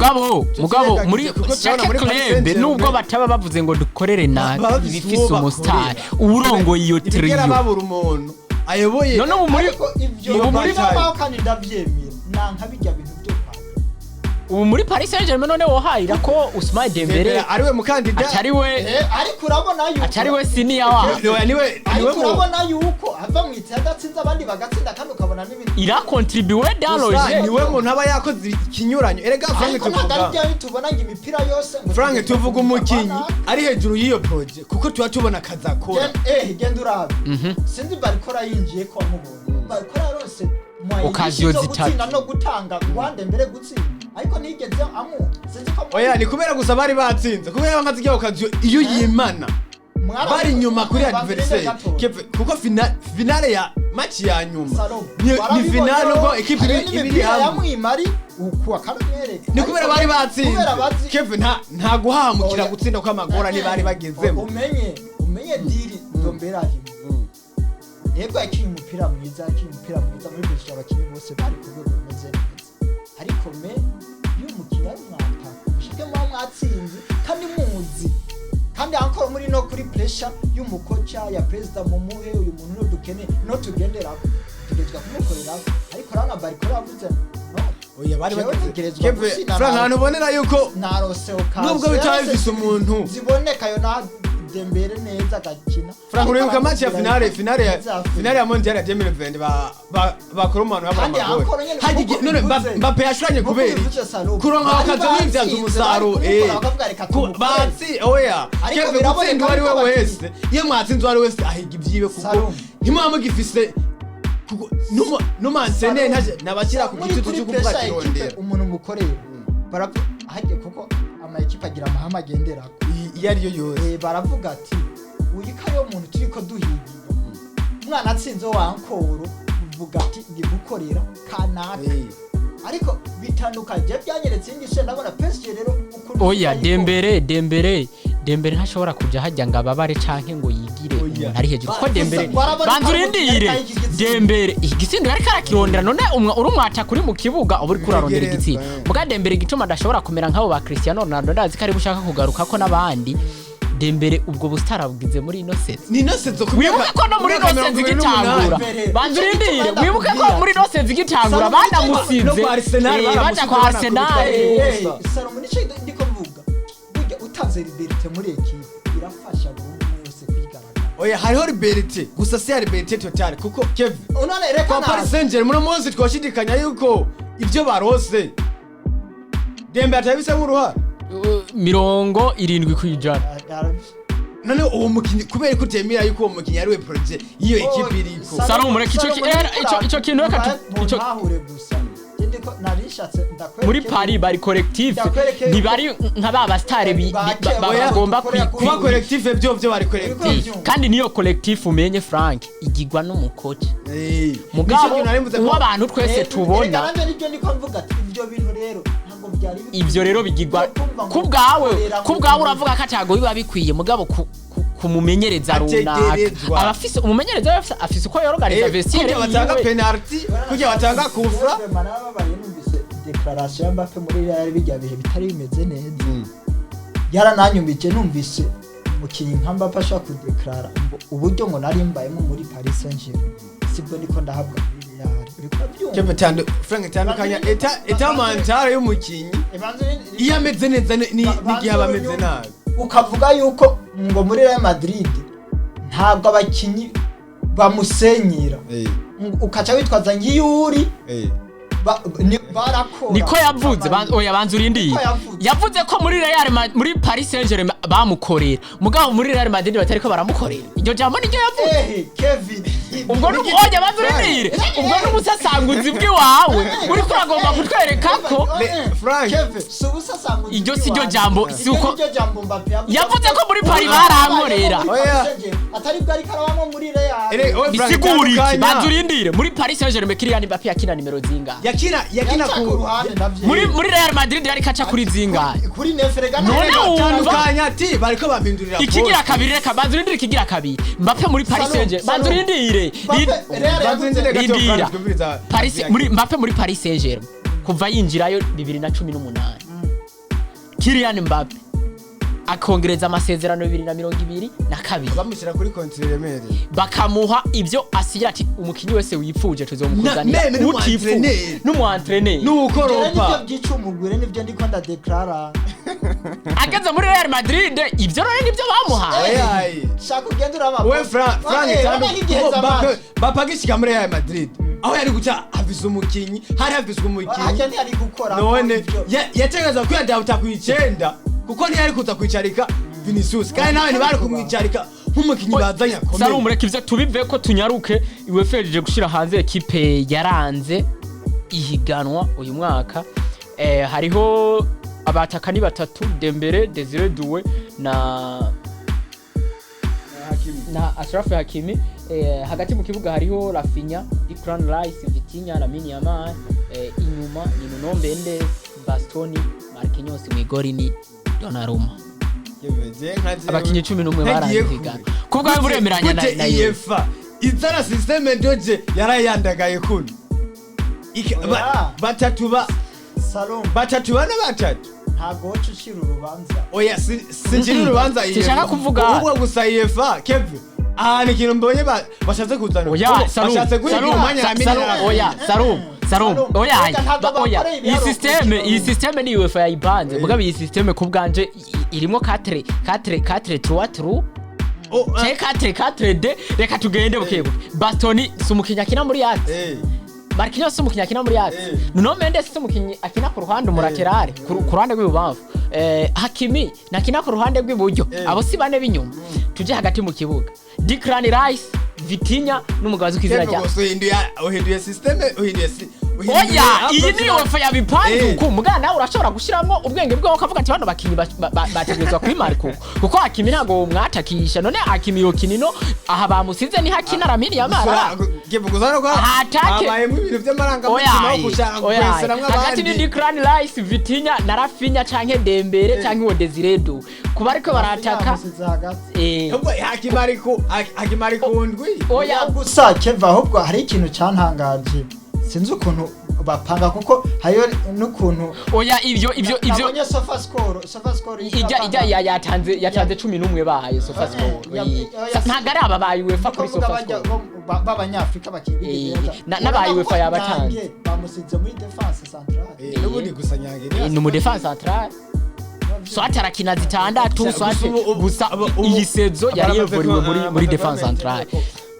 Mugabo muri kuko turabona chaque muri Paris club, Saint-Germain, nubwo bataba bavuze ngo dukorere nabi, bafise ibifise uwo umustar bakorera. uwurongoye iyo Ntibigera trio. babura umuntu ayoboye. None ubu muri Ariko ivyo ubu muri bibaho kandi ndavyemera, nanka bijya bintu byo kwanga. Ubu muri Paris Saint-Germain none wohayira ko Ousmane Dembele Dembele ariwe mukandida? Atari we. Ariko urabona yuko Atari we senior wabo. Niwe niwe. Ariko Niwe mu urabona yuko ava mu itsinda adatsinze, abandi bagatsinda, kandi ukabona n'ibintu. Il a contribué dans le Gusa jeu. niwe muntu aba yakoze ikinyuranyo erega, Frank. Ariko ntabwo ari Tuvuga bya tubona ngo imipira yose ngo Frank, tugeze tuvuga ku umukinyi bana. ari hejuru y'iyo projet, kuko tuba tubona akazi akora. Genda urabe, sinzi Barcola yinjiye ko wamubonye, Barcola yarose moyens Occasion nyinshi zo zitatu. gutsinda no gutanga Rwanda mbere gutsinda, ariko ntiyigeze amu sinzi ko Oya, ni kubera gusa bari batsinze, kubera nka zijya occasion iyo yimana bari inyuma kuri adversaire. Kuko finale ya match ya nyuma ni finale ubwo equipe iba iri hamwe. Yamwimari uku akamwereka. Ni kubera bari batsinze. Kubera bazi. Kevin, nta guhamukira Oya. gutsinda kw'amagora bari bagezemo. Umenye diri Ndombele arimo, yego yakinye umupira mwiza, yakinye umupira mwiza muri PSG, abakinyi bose bari ku rwego rumeze neza, ariko me iyo umukinnyi ari umwataka mushike muba mwatsinze kandi muzi kandi encore muri no kuri pressure y'umukoca ya perezida, mumuhe uyu muntu no dukeneye no tugenderako, tugerezwa kumukorerako, ariko urabona Barcola yavuze no. Oya, bari Jewe bageze. ntegerezwa Kevin, gutsinda. Frank, ahantu ubonera yuko Narose occasion nubwo bitaba bifise umuntu. ziboneka yo na Dembele neza agakina. Frank, uribuka match ya finale ya mondial ya 2020 ba bakora umuntu Kandi w'amagori encore nyene hagiye nkuko none bivuze. Mbappe yashuranye Nkuko kubera iki? bivuze, Salom. Kuronka Bari okazo n'ibyaza batsinze, umusaruro. bari kumukora, bakavuga reka tumukore. Batsi oya. Ariko Kevin, biraboneka gutsinda uwo ari we yuko wese, iyo mwatsinze uwo ari we wese ahiga ibyiwe, kuko Salom. ntimuba mugifise, kuko numansene ntabashyira ku Muri gitutu kuri cyo kuvuga pressure equipe kirondera. Umuntu mukorera baravuga hagiye, kuko ama ekipe agira amahame agenderako. Iyo ari yo yose. Baravuga ati uyu ko ariyo muntu turiko duhigiye, umwana atsinze wankoro uvuga ati ndi gukorera kanaka. Ariko bitandukanye, je byanyeretse indi se ndabona PSG rero ukuntu Oya. ariko- Dembele ntashobora kuja hajya ngo ababare canke ngo yigire Oya. umuntu ari hejuru, kuko Dembele Barabona banza ko urindire. yariko igitsindo. Dembele igitsindo yariko arakirondera. None uri umwataka uri mu kibuga uba uriko urarondera Utegerezwa, igitsindo. eh. Muga Dembele igituma adashobora kumera nk'abo ba Cristiano Ronaldo, ndazi ko ari bushaka kugaruka ko n'abandi, Dembele ubwo busitara bubwize muri ino saison. Ni ino saison ku Wibuke ko no muri myaka ino saison 28. igitangura, banza urindire, wibuke ko muri ino saison igitangura banamusize No kwa Arsenal baja kwa baramusize, Arsenal. banakubita. Salomo, nicyo ndiko mvuga, burya utanze liberté muri ekipe birafasha buri umwe wese kwigaragaza. Oya, hariho liberté, gusa si ya liberté totale, kuko Kevin, None reka kwa Paris naze. Saint-Germain uno munsi twashidikanya yuko ibyo barose Dembe atabisemo uruhara. 70%. None uwo mukinyi, kubera ko utemera yuko uwo mukinyi ari we projet y'iyo ekipe iriko? Salomo, reka ico kintu reka ntahure gusa. Je ndiko narishatse ndakwereke Muri Paris bari collectif, Ndakwereke ntibari nka ba basitare Oya, bagomba kuba collectif byo bari collectif. Kandi niyo collectif, umenye Frank, igigwa n'umukoci. Eh, Mugabo nico kintu nari mvuze ko- uwo abantu twese Reka tubona nanjye nibyo ndiko mvuga ati ibyo bintu rero ntabwo byari bikwiye. Ivyo rero bigigwa Kumva ngo kubwawe gukorera ngo kubwawe uravuga ko atago biba bikwiye, mugabo kumumenyereza runaka Ategerezwa. abafise umumenyereza we afise uko yoroganiza Eh, vestiaire kurya batanga yiwe. penalty, kurya batanga kufra. Vraiment narababaye numvise déclaration ya Mbappe muri Real, bijya bihe bitari bimeze neza, yarananyumije numvise umukinnyi nka Mbappe ashobora kudeklara ngo uburyo ngo nari mbayemo muri Paris Saint-Germain sibwo niko ndahabwa muri Real, uriko urabyumva? Kevin, Frank, tandukanya état mental y'umukinyi iyo ameze neza n'igihe aba ameze nabi. Ukavuga yuko ngo muri Real Madrid ntabwo abakinyi Bamusenyera. Ukaca witwaza ngo iyo uri barakora. Niko yavuze. Oya, banza urindiye. Niko yavuze. Yavuze ko muri Real muri Paris Saint-Germain bamukorera, mugabo muri Real Madrid batariko baramukorera. Iryo jambo niryo yavuze. Ehe, Kevin. Ubwo ni oya, banza urindire, ubwo ni ubusasanguzi bw'iwawe uriko uragomba kutwereka ko Frank. Kevin, si ubusasanguzi Iryo si ryo bw'iwanjye. jambo, si Iryo uko- ni ryo jambo Mbappe yavuze. Yavuze ko muri Paris barankorera. Muri Paris Oya. Saint-Germain, atari bwo ariko arabamo muri Real. Ere, owe Frank, Bisigura iki? tandukanya. Banza urindire, muri Paris Saint-Germain Kylian Mbappe yakina nimero zingahe? Yakina Yaca ku ku ruhande navyo. Muri Real Madrid yariko aca kuri zingahe? Kuri neuf rega. None wumva- Tandukanya ati bariko bampindurira Ikigira poste. kabiri, reka banza urindire, ikigira kabiri, Mbappe muri Paris Salum, Saint-Germain, banza Salum. urindire. Mbappe, Real Banza yaguze- urindire gato, Rindira. Frank, twumviriza. Paris muri Mbappe muri Paris Saint-Germain kuva yinjirayo 2018, Kylian Mbappe akongereza amasezerano 2022, Bamushyira kuri contrat iremereye. Bakamuha ibyo asigira ati umukinyi wese wipfuje tuzomukuzanira, Meme utifuje n'umu-entraîneur. n'umu-entraîneur. Rero nivyo N'ukoropa. byica umugwi, nivyo ndiko ndadeklara. Ageze muri Real Madrid ibyo rero nibyo bamuhaye. Oyaye. Shaka ugende uraba. We Frank, nk'igiheza Mbappe match. Mbappe agishika muri Real Madrid, aho yari guca hafise umukinyi, hari hafise umukinyi. Hajya ntiyari gukora None ivyo. yategerezwa kwiyadabuta ku icenda, kuko ntiyari kuza kwicarika Vinicius, kandi nawe ntibari kumwicarika nk'umukinyi bazanye akomeye. Salum, reka ivyo tubive ko tunyaruke. UEFA yaje gushira hanze ekipe yaranze ihiganwa uyu mwaka. Hariho abataka ni batatu: Dembele, Desire Doué na Ashraf Hakimi. Hagati mu kibuga hariho Rafinha, Declan Rice, Vitinha, Lamine Yamal. Inyuma ni Nuno Mendes, Bastoni, Marquinhos, mw'igori ni Donnarumma. Abakinyi 11 baranze ihiganwa. Ku bwawe buremeranya na na UEFA? UEFA izana système de jeu yarayandagaye kuno. Oya. Batatu ba Salum. Batatu, bane, batatu. Ntabwo woca ucira urubanza. Oya, sinjira urubanza UEFA. Sinshaka kuvuga. Ahubwo gusa UEFA, Kevin, ahantu ikintu mbonye bashatse kuzana, Oya, Salum, bashatse guhiga Salum, umwanya na Salum, oya, Salum, Salum, Salum, oya, reka ntabwo oya, bakoreye iyi ibiharuro système, ku iyi kintu. système ni UEFA yayipanze. Mugabo iyi système ku bwanje irimo 4 4 4 3 3 Oh, ah, ce 4 4 2. Reka tugende buke buke. Bastoni si umukinyi akina muri axe. Marquinhos si umukinyi akina muri axe. Nuno Mendes si umukinyi akina ku ruhande umu latéral, ku ruhande rw'ibubamfu. Hakimi nakina ku ruhande rw'iburyo. Abo si bane b'inyuma? Tuje hagati mu kibuga: Declan Rice, Vitinha n'umugabo azwi ku izina Kevin, rya gusa uhinduye système, uhinduye uhinduye Oya, iyi ni approach. UEFA yabipanze. Uku mugana nawe urashobora gushyiramo ubwenge bwawe ukavuga ati bano bakinyi bategerezwa kwimarika uku, kuko Hakimi ntabwo mwatakisha. None Hakimi yokina ino aha bamusize niho akina Lamine Yamal? Kevin, gusa nuko Aha, atake. habayemo ibintu by'amarangamutima yo gushaka Oya, kweseramwo hagati ni abandi. Declan Rice, Vitinha na Rafinha canke Dembele canke uwo Desire Doué kuba ariko barataka. Yamusize hagati. Ubwo Hakimi ari ku ndwi. Oya. Gusa Keva, ahubwo hari ikintu cyantangaje, sinzi ukuntu bapanga, kuko hariyo n'ukuntu Oya, ivyo nabonye SofaScore ijya yatanze 11 bayo SofaScore. Ntabwo ari aba ba UEFA kuri SofaScore. B'abanyafurika bakina. N'aba UEFA yabatanze. Bamusize muri défense centrale. N'ubundi gusa Nyange Ni mu défense centrale, soit arakina zitandatu, soit gusa iyi saison yari yevuriwe muri défense centrale.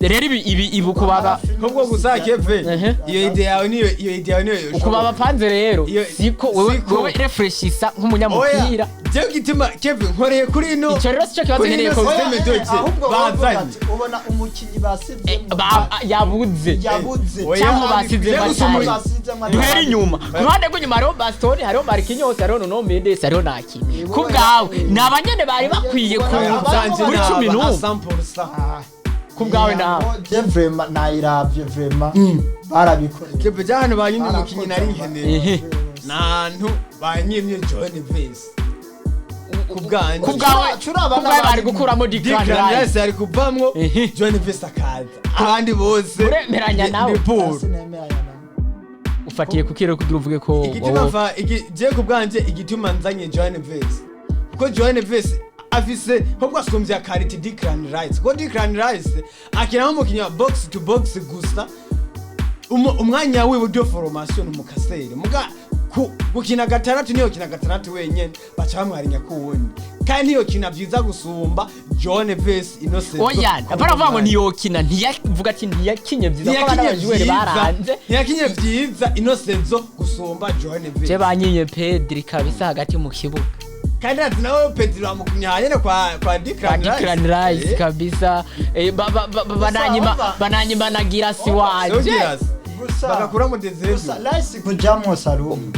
Rero ibi uko baba Ahubwo gusa Keve, iyo idée yawe niyo, iyo idée yawe niyo. Uko babapanze rero Iyo- siko wewe siko. wewe refreshisa nk'umunyamupira. Oya, jewe gituma Kevin nkoreye kuri ino Icyo rero sico kibazo kuri nkeneye ino ko système de jeu Ahubwo wowe uvuga bazanye. ati, ubona umukinnyi basizemo yabuze. Yabuze. Oya, Cyangwa basize jewe gusa batari. Basizemo. Duhere inyuma, ku ruhande rw'inyuma hariho Bastoni, hariho Marquinhos, hariho Nuno Mendes, hariho na Hakimi. Ku bwawe ni abanyene bari bakwiye kuza muri 11? 100%. Ku bwawe nawe? Je vraiment nayiravye, vraiment barabikoreye. Keve, ja hano banyimye umukinyi nari nkeneye. Ehe. Nantu banyimye John Vance ku bwanjye. Ku bwawe Curaba ku bwawe bari n'abandi. gukuramo Declan Declan Rice. Rice yari kuvamwo, Ehe. John Vance akaza, abandi bose Uremeranya nawe? ni poor. Sinemeranya nawe. Ufatiye ku kirere kugira uvuge ko Igituma wowe je ku bwanje igituma nzanye John Vance, kuko John Vance afise ahubwo asumbya qualité Declan Rice, kuko Declan Rice akina nk'umukinnyi wa box to box gusa. Umwanya wiwe de formation ni umukasere, muga Gukina gatandatu, niyo kina gatandatu wenyene baca bamwarinya kuwundi, kandi niyo kina vyiza gusumba João Neves Innocent. Oya, baravuga ngo ntiyokina, ntiyavuga ati ntiyakinye vyiza ko abana Ntiyakinye b'abajoueur vyiza, baranze. Ntiyakinye vyiza Innocent gusumba João Neves. Je banyinye Pedri kabisa hagati mu kibuga. Kandi ati nawe Pedri bamukumya nyene kwa Declan Kwa Declan Rice kabisa. Bananyima bananyima na Girasi wanje. Giras Gusa bagakuramo Desire. Gusa Rice kujamwo, Salumu,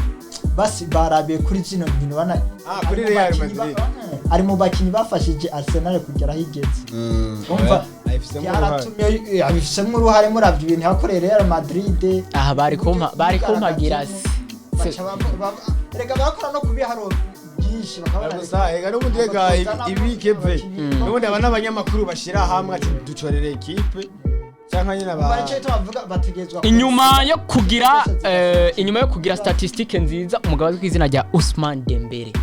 basi barabiye kuri zino nkino bana Ah, kuri ari mu Real bakinyi Madrid. ari mu bakinyi bafashije Arsenal kugera aho igeze. Umva, ayifisemo uruhare. byaratumye abifisemo uruhare. Muravye ibintu yakoreye Real Madrid, Aha bari kumpa Girasi. baca rega bakora no kubiharuro byinshi bakabona. Gusa ega n'ubundi, rega ibikeve n'ubundi aba n'abanyamakuru bashira hamwe ati ducorere ekipe canke nyine aba Icyo bavuga bategerezwa Inyuma yo kugira statistique nziza, umugabo azwi ku izina rya Ousmane Dembele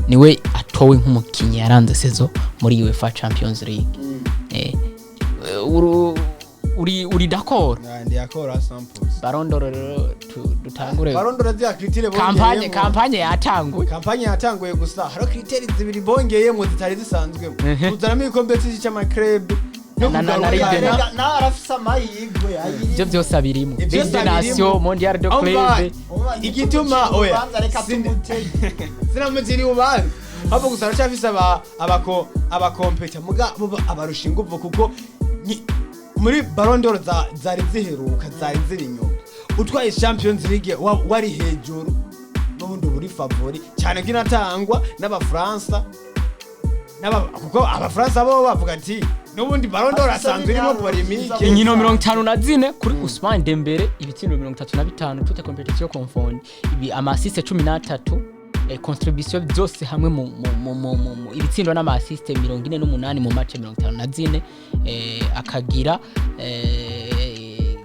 niwe atowe nk'umukinnyi yaranze saison muri UEFA Champions League. Uri d'accord? Ndi yakora 100%. Ballon d'Or rero dutangure. Ballon d'Or zya critères Campagne bongeyemo. Campagne yatanguye. Campagne yatanguye, gusa hariho critères zibiri bongeyemo zitari zisanzwemo: kuzanamo ibikombe c'amaclub no Na Ligue kugarukana. Rega nawe arafise amahirwe ayirimo. Ivyo byose abirimo. Ivyo Ligue des Nations, abirimo. Mondial de Umva, Club. Umva, igituma oya urubanza, reka tumutege. Sinamugiriye urubanza, ahubwo gusa aracyafise abakompeta muga bo abarusha inguvu, kuko muri Ballon d'Or zari ziheruka zari ziri inyuma, utwaye Champions League wari hejuru n'ubundi uba uri favori cyane ko inatangwa n'Abafaransa, kuko Abafaransa bo bavuga ati n'ubundi Ballon d'Or Afise asanzwe irimo n'ibiharuro polémique. vyiza. Inkino 54 kuri Ousmane Dembele, ibitsindo 35, toutes compétitions confondues, ibi ama assist 13, contribution byose hamwe mu ibitsindo n'ama assist 48 mu match 54, akagira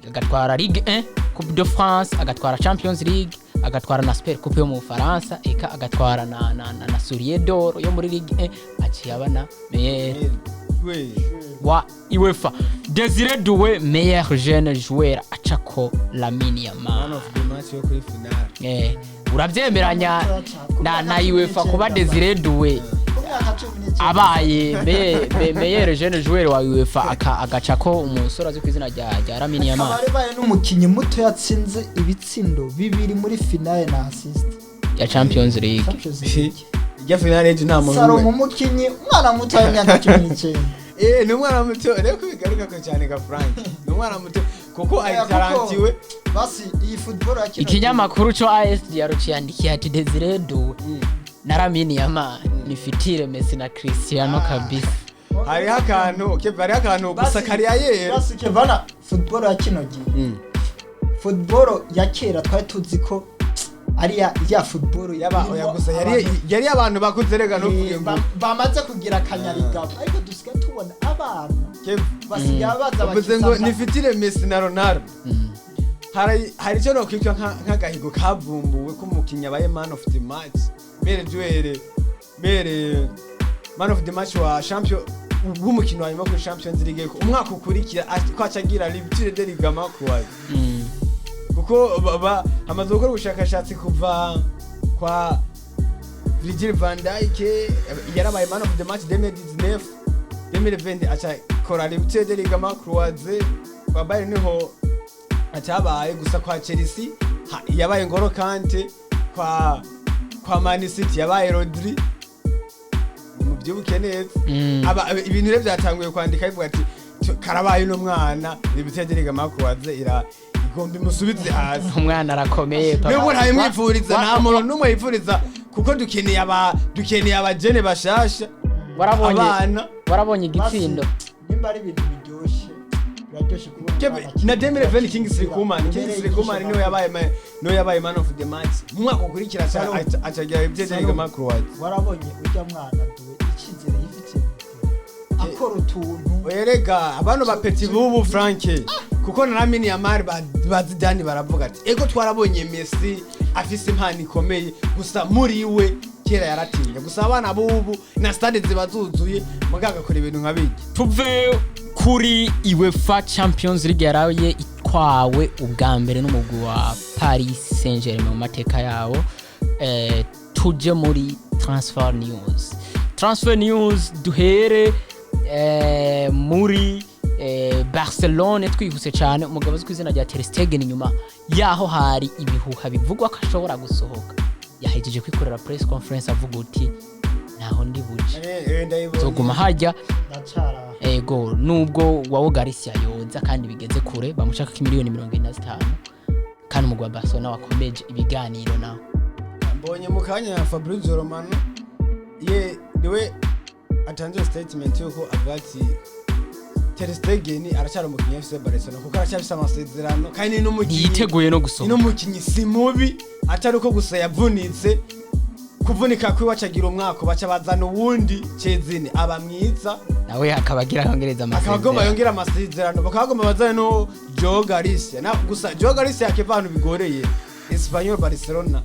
agatwara Ligue 1, Coupe de France, agatwara Champions League, agatwara na Super Coupe yo mu Bufaransa, eka agatwara na Soulier d'Or yo muri Ligue 1, aciye aba na meilleur We. wa UEFA. Desire Doué, meilleur jeune joueur, acako Lamine Man Yamal. of the match yo kuri finale. Urabyemeranya na UEFA kuba Desire Doué Ku myaka 19. abaye meilleur jeune joueur wa UEFA, agacako umusore azwi ku izina rya Lamine Akaba Yamal? aribaye n'umukinnyi muto yatsinze ibitsindo bibiri muri finale na assist Ya Champions League. Champions League. Irya finale ejo nta muntu Salomo, n'umwe. umukinnyi umwana muto w'imyaka 19. Ni umwana muto rero kubigaruka ko cyane ga Frank, ni umwana muto kuko Oya, kuko ayitarantiwe. Basi iyi football ya kino Ikinyamakuru cyo AS yaruciyandikiye ati Desire Doué na Lamine Yamal ni futur Messi na Cristiano kabisa. Hariho akantu Kevin, hariho akantu gusa Basi- kariya yera. Basi Kevana, football ya kino gihe, football ya kera twari tuzi ko ari ya football Yaba oya, gusa yari abantu bakuze, rega ntuvuge ngo bamaze kugira akanyarigabo, ariko dusigaye tubona abana Kevin basigaye baza uvuze ngo bakisanga ni futur Messi na Ronaldo. Hari icyo nokwitwa nk'agahigo kavumbuwe ko umukinnyi abaye man of the match, meilleur joueur, meilleur man of the match wa champion w'umukino wa nyuma kuri Champions League, ko umwaka ukurikira ko acagira rupture de ligament croisé, kuko hamaze gukora ubushakashatsi kuva kwa Virgil van Dijk yarabaye man of the match 2019, 2020 aca kora rupture de ligament croisé. Kwa Bayern niho atabaye, gusa kwa Chelsea yabaye Ngolo Kante, kwa Man City yabaye Rodri, mubyibuke neza. Ibintu rero byatanguye kwandika bivuga ati karabaye uno mwana rupture de ligament croisé ira igomba imusubize hasi. Umwana arakomeye, papa. Nubwo ntayimwifuriza, nta muntu n'umwe yifuriza, kuko dukeneye abajene bashasha, Warabonye abana. Warabonye igitsindo. Basi, nimba ari ibintu biryoshye, biraryoshye kubona umwana Na akina 2020 Kingsley Coman, umupira, Kingsley Coman niwe yabaye man of the match mu mwaka ukurikira Salom. acagira ibyo Salom. ligament croisé. Warabonye ujya mwana duwe icyizere yifitiye mu mutima, akora utuntu. Erega abantu ba petit bubu, Frank, kuko na Lamine Yamal ba Zidane baravuga ati ego twarabonye Messi afise impano ikomeye, gusa muri we kera yaratinya, gusa abana bubu na stade ziba zuzuye muga agakora ibintu nka bijya. Tuve kuri UEFA Champions League yaraye itwawe. Itwawe ubwa mbere n'umugwi wa Paris Saint-Germain mu mateka yawo. Tuje muri transfer news. Transfer news duhere muri Barcelone twihuse cyane. Umugabo uzwi ku izina rya Ter Stegen, inyuma yaho hari ibihuha bivugwa ko ashobora gusohoka, yahejeje kwikorera press conference avuga uti: "Ntaho ndi buje." Ndayibonye. Zoguma hajya. Ndacara. Ego, nubwo wawo Garcia yoza kandi bigeze kure, bamushaka ko miliyoni 45, kandi umugwi wa Barcelona wakomeje ibiganiro nawe. Mbonye mu kanya Fabrizio Romano ye niwe atanze statement yuko avuga ati Ter Stegen aracyari umukinnyi wa FC Barcelona, kuko aracyafise amasezerano kandi ni n'umukinnyi Ntiyiteguye no ni gusohoka. n'umukinnyi si mubi, atari uko gusa yavunitse. Kuvunika kwiwe acagira umwaka, baca bazana uwundi Szczęsny aba mwiza. Nawe akaba agira yongereza akaba agomba amasezerano. Yongera amasezerano, bakaba bagomba bazane no Joao Garcia na gusa Joao Garcia akiva ahantu bigoreye Espanyol Barcelona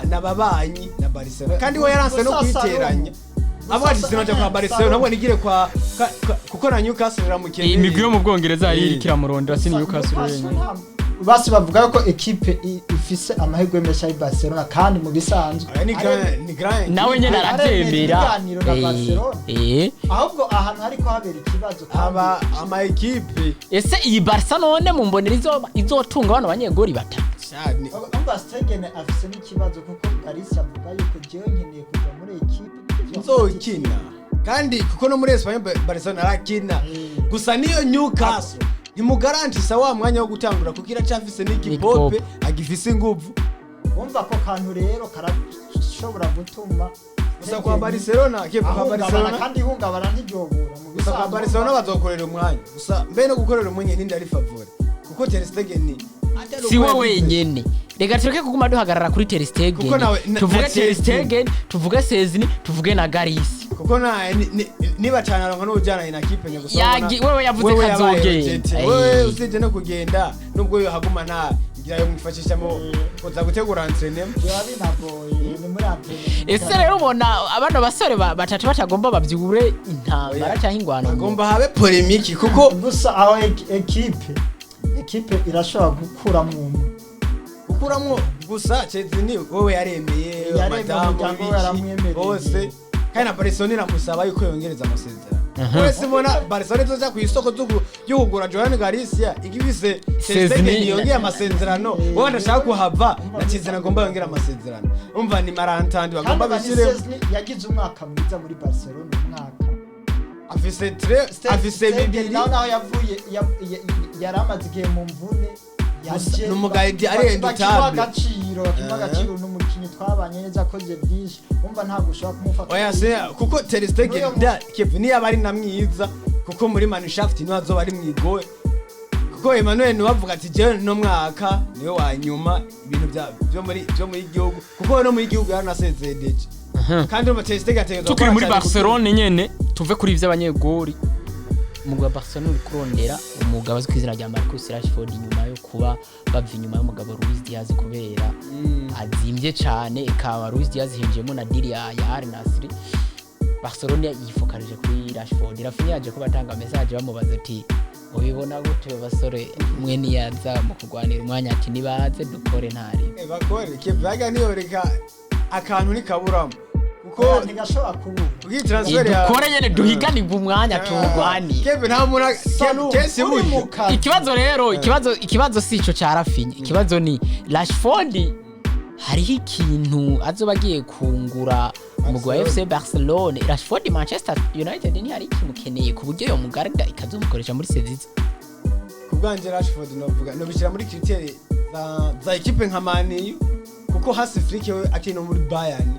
n'ababanyi na Barcelona, kandi we yaranse no Gusa kwiteranya. Salomo. Avuga ati: "Sinoja kwa Barcelona, ntabwo nigire kwa kuko na Newcastle iramukeneye." Imigwi yo mu Bwongereza yari iriko iramurondera, si Newcastle wenyine. Basi bavuga ko ekipe ifise amahirwe menshi ari Barcelona, kandi mu bisanzwe Aya ni grand, ni grand. Nawe nyene aremera aravyemera. ibiganiro na Barcelona. Ahubwo ahantu hariko habera ikibazo kandi Aba ama ekipe. Ese iyi Barca none mumbonera izotunga bano banyegori batatu? Cyane. Umva, Stegen afise n'ikibazo, kuko Garcia avuga yuko jewe nkeneye kuja muri ekipe Nzokina, kandi kuko no muri Espanyol Barcelona arakina. Gusa niyo Newcastle ntimugarantisa wa mwanya wo gutangura, kuko iracafise n'igipope agifise inguvu. Wumva ko kantu rero karashobora gutuma Gusa kwa Barcelona, kipe kwa ahungabana, Barcelona kandi ihungabana ntiryobura mu gusa kwa bisanzwe. Barcelona bazokorera umwanya, gusa mbe no gukorera umwanya nindi ari favori, kuko Ter Stegen atari Si uko we yagize. wenyene. Reka tureke kuguma duhagarara kuri Ter Stegen. Kuko Tuvuge na Ter Szczęsny. Stegen, tuvuge Szczęsny, tuvuge na Garcia. Kuko na niba cyane aronka n'ubujyana na kipe nyagusa. Wewe yavuze ko Wewe yabaye azogenda. reject. Wewe usibye no kugenda, nubwo yohaguma nta ngira yo mwifashisha mu kuza gutegura entraînement. Biba binagoye, ni muri entraînement. Ese rero ubona abano basore batatu batagomba bavyure intambara Oya. canke ingwano? Agomba habe polémique kuko Gusa aho ekipe irashobora gukuramwo umwe. Gukuramwo gusa Szczęsny wowe yaremeye. Yaremeye, Madamu umuryango we w'ibiki, yaramwemereye. bose, kandi na Barcelona iramusaba yuko yongereza amasezerano. Wese mbona Barcelona izoja ku isoko ryo kugura Joan Garcia igifise Ter Stegen Szczęsny. yongeye amasezerano. Wowe ndashaka kuhava na Szczęsny agomba yongera amasezerano. Umva, ni marantandi Kandi bagomba bishire. Szczęsny yagize umwaka mwiza muri Barcelona, umwaka Afise tre, afise Stegen bibiri. naho yavuye yari amaze igihe mu mvune. Gusa yaje ni umugayidi ari bakimuha indutable. agaciro, bakimuha agaciro, n'umukinnyi twabanye neza, akoze byinshi. Umva, ntabwo ushobora kumufata. Oya se, kuko Ter Stegen da Kevin yaba ari na mwiza, kuko muri Mannschaft niwe azoba ari mwigoye, kuko Emmanuel niwe avuga ati: "Jewe no mwaka niwe wa nyuma ibintu bya byo muri gihugu", kuko no muri gihugu yaranasezeye déjà. Kandi urumva Ter Stegen ategerezwa Tukiri gukora muri cyane. Barcelone nyene, tuve kuri ivy'abanyegori. Umugwi wa Barcelona uri kurondera umugabo azwi ku izina rya Marcus Rashford, inyuma yo kuba bava inyuma y'umugabo Luis Diaz kubera azimvye cane. Ikaba Luis Diaz hinjiyemo na deal ya Al Nassr. Barcelona yifokarije kuri Rashford. Raphinha yaje ko batanga message bamubaza ati: "Ubibona gute basore mwe niyaza mu kurwanira umwanya?" Ati: "Nibaze dukore ntari." Bakore Kevin baga niyoreka akantu nikaburamo kuko Ntigashobora kubura. Kuko transfer ya Dukore nyene, duhiganirwe umwanya, tuwurwanire. Kevin nta muntu Salu, kesi uri mu buryo kazi. Ikibazo rero, ikibazo si ico ca Raphinha. Ikibazo ni Rashford, hariho ikintu azoba agiye kungura umugwi wa FC Barcelone. Rashford, Manchester United ntihari ikimukeneye ku buryo yo mugarda ikazomukoresha muri seziza? Ku bwanje Rashford novuga nobishyira muri critère za ekipe nka Man U, kuko Hansi Flick we akiri no muri Bayern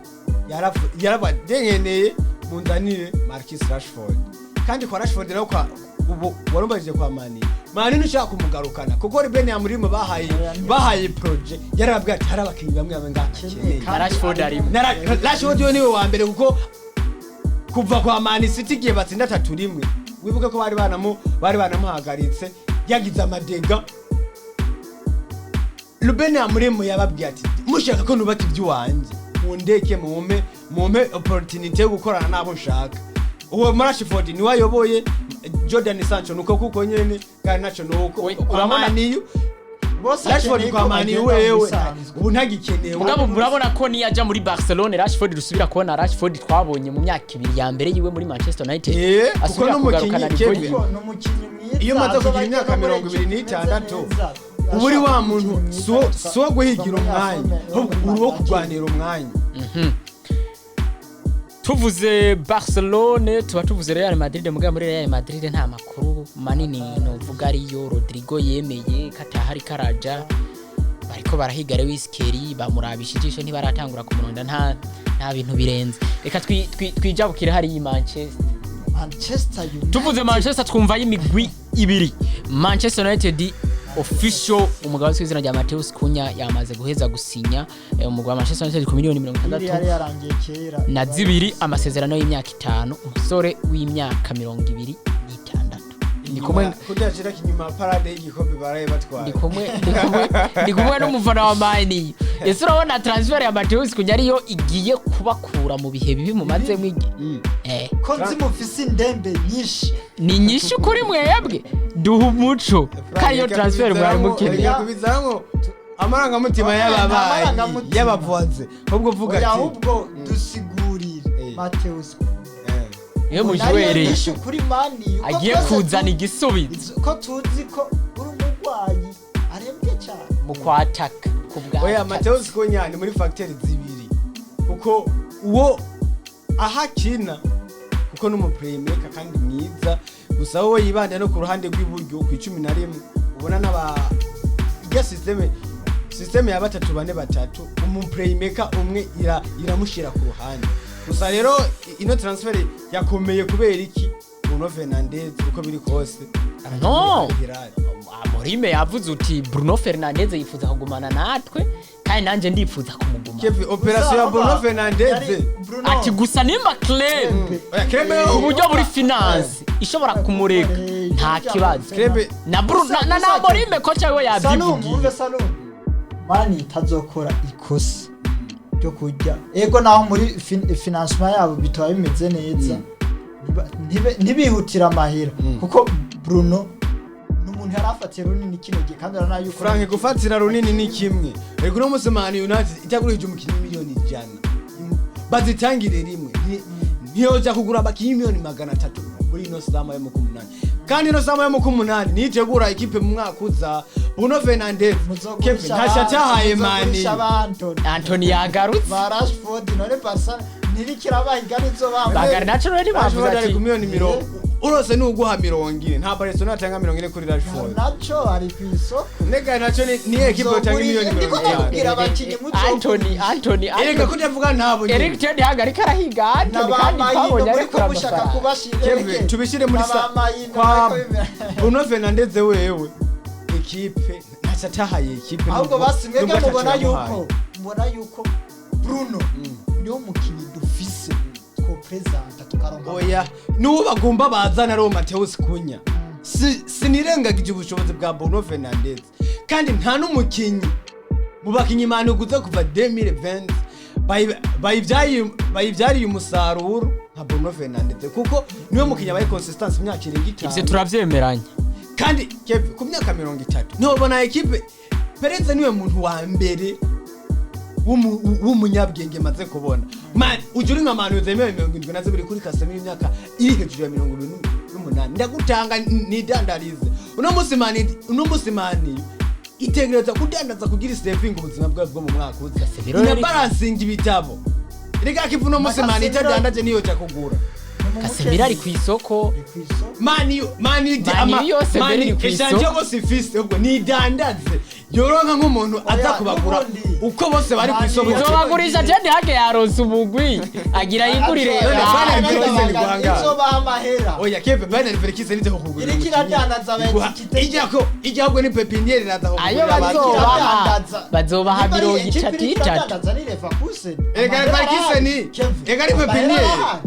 yaraba nkeneye munzanire Marcus Rashford. Kandi kwa Rashford nawe kwa ubu warumbajije kwa Man U, Man U ntushaka kumugarukana, kuko Ruben Amorim bahaye projet, yarababwiye ati hari abakinnyi bamwe bamwe ngaha akeneye. Kandi Rashford arimo. Rashford we niwe wa mbere, kuko kuva kwa Man City igihe batsinda 3-1, wibuke ko bari banamuhagaritse yagize amadega. Ruben Amorim yababwiye ati: "Mushaka ko nubaka iby'iwanjye, mundeke mumpe opportunity yo gukorana n'abo nshaka." Uwo Rashford niwe ayoboye. Jordan Sancho nuko kuko nyene Garnacho nuko We, kwa urabona- Man U Bose Rashford akeneye kwa ko Man U bagenda mu wewe bisanzwe. ubu ntagikenewe. Mugabo murabona ko niyo ajya muri Barcelone, Rashford rusubira kubona Rashford twabonye mu myaka 2 ya mbere yiwe muri Manchester United. Eh, kuko Asubira n'umukinyi kugarukana Kevin. niveau. Kuko ni umukinnyi mwiza, Iyo umaze azoba kugira imyaka agenda muri 26, equipe imeze neza. uba uri wa muntu Umukinnyi mwiza, si uwo guhigira kuva muri umwanya, Afome, ahubwo muri uri uwo Manchester. kurwanira umwanya. Tuvuze Barcelone tuba tuvuze Real Madrid. Mugabo muri Real Madrid nta makuru manini novuga ariyo. Rodrigo yemeye katahari karaja, bariko barahiga Lewis Kelly, bamurabisha ijisho, ntibaratangura kumuronda, nta bintu birenze. Reka twijabukire hariya i Manchester. Manchester United. Tuvuze Manchester twumva y'imigwi ibiri. Manchester United official, umugabo w'izina rya Mateus Cunha yamaze guheza gusinya umugwi wa Manchester United ku miliyoni mirongo Iri itandatu yari yarangiye kera. na zibiri, amasezerano y'imyaka 5, umusore w'imyaka 26. Ndi kumwe Kudashira kinyuma parade y'igikombe baraye batwaye. Ndi kumwe n'umufana wa Man U. Ese urabona transfer ya Mateus Cunha ariyo igiye kubakura mu bihe bibi mumazemo igihe? Ko nzi mufise indembe nyinshi. Ni nyinshi kuri mwebwe, duha umuco ko ariyo transfer mwari mukeneye. Reka kubizamo amarangamutima Oya, y'ababaye nta marangamutima. y'abavuze, ahubwo vuga Oya, ati ahubwo dusigurire Mateus Niwe Nayo mujuwereye nyinshi kuri Man U, ko agiye twese kuzana igisubizo. Ko tuzi ko uri umurwayi arembye cyane. Mu kwataka ku bwa Oya, Mateus Cunha ni muri facteur zibiri, kuko uwo aho akina, kuko ni umuplaymaker kandi mwiza, gusa wowe yibanda no ku ruhande rw'iburyo ku 11, ubona n'aba irya système ya batatu bane batatu, umuplaymaker umwe iramushira ku ruhande. Gusa rero ino transfer yakomeye kubera iki? Bruno Fernandes uko biri kose No. Hilal. Amorim yavuze uti Bruno Fernandes yifuza kugumana natwe kandi nanjye ndifuza kumugumana. Kevin, operation ya Bruno Fernandes. Bruno Ati gusa nimba club Oya, Klebe uburyo buri finance ishobora kumureka, nta kibazo. Klebe Na Bruno na Amorim kocha we Salum, yabyivugiye. umve Salum, Man itazokora ikosa ryo kurya ego naho muri financement yabo bitaba bimeze neza. Ntibihutire amahera, kuko Bruno ni umuntu yari afatiye runini kino gihe, kandi urabona yuko Frank, gufatira runini ni kimwe. Reka uno munsi Man United itagurije umukinnyi 100,000,000 bazitangire rimwe. Ntiyoja kugura abakinnyi 300,000,000 muri ino summer yo mu kumunani, kandi ino summer yo mu kumunani nitegura ikipe mu mwaka uza. Bruno Fernandes, Kevin, ntacyo atahaye Man muzogurisha U. ba Anthony, Anthony yagarutse. ba Rashford. None Barca ntirikirabahiga nizo Ba bambaye. Garnacho rero ntibavuze Rashford ari ati ku miliyoni 40, urose nuguha 40, nta Barcelona atanga 40 kuri Rashford. Naco ari ku isoko. Nega naco ni ekipe yotanga miliyoni Ndiko 50. ndakubwira abakinyi Anthony, Anthony, Erega Anthony. kutavuga ntabo nyene. Eric Ten Hag ariko arahiga Anthony kandi twabonye muri arekura ko mushaka amafaranga. kubashira. Kevin, tubishyire muri sa kwa Bruno Fernandes wewe ekipe ntacyo atahaye ekipe Ahubwo basi mwebwe nubwo atacyo mubona yamuhaye. yuko mubona yuko Bruno niwo mukinyi dufise twopresenta tukaronka. Oya, n'uwo bagomba bazana ari uwo Mateus Cunha. Sinirengagije ubushobozi bwa Bruno Fernandes, kandi nta n'umukinyi mu bakinyi Man uguze kuva 2020 bayibyariye umusaruro nka Bruno Fernandes, kuko niwe mukinyi abaye consistance imyaka irenga Ivyo 5. turavyemeranya. Kandi Kevin, ku myaka 30 ntubona ekipe. Perez niwe muntu wa mbere w'umunyabwenge maze kubona. Man ujya uri nka Man zemewe 72 kuri Casemiro, imyaka iri hejuru ya 28, ndagutanga nidandarize uno munsi. Man uno munsi Man itegereza kudandaza kugira saving ubuzima bwawe bwo mu mwaka uza. Casemiro Ina balancinga ibitabo. Reka kivu uno munsi Man itadandaje niyo jya kugura. Casemiro ari ku isoko. Man U Man U Man U yose mbere iri kw'isoko. Eshanje yose ifise ubwo nidandaze yoronka nk'umuntu aza Oya, kubagura n'ubundi. uko bose bari ku Man U isoko. Uzobagurisha. Ten Hag yaronse umugwi agira yigurire. None Ah, Bayern Leverkusen guhangara. Izobaha amahera. Oya Kevin, Bayern Leverkusen nize kukugurira Iriko umukinyi. iradandaza abatikite. Ijya ko ijya ahubwo ni pepiniere iraza Ayo kukugurira abakinyi. bazobaha. Iradandaza. Bazobaha Niba ari mirongo ekipe itatu iriko itatu. iradandaza ni Leverkusen. Erega Amahera Leverkusen arahari. Kevin, erega ari amahera pepiniere. arahari.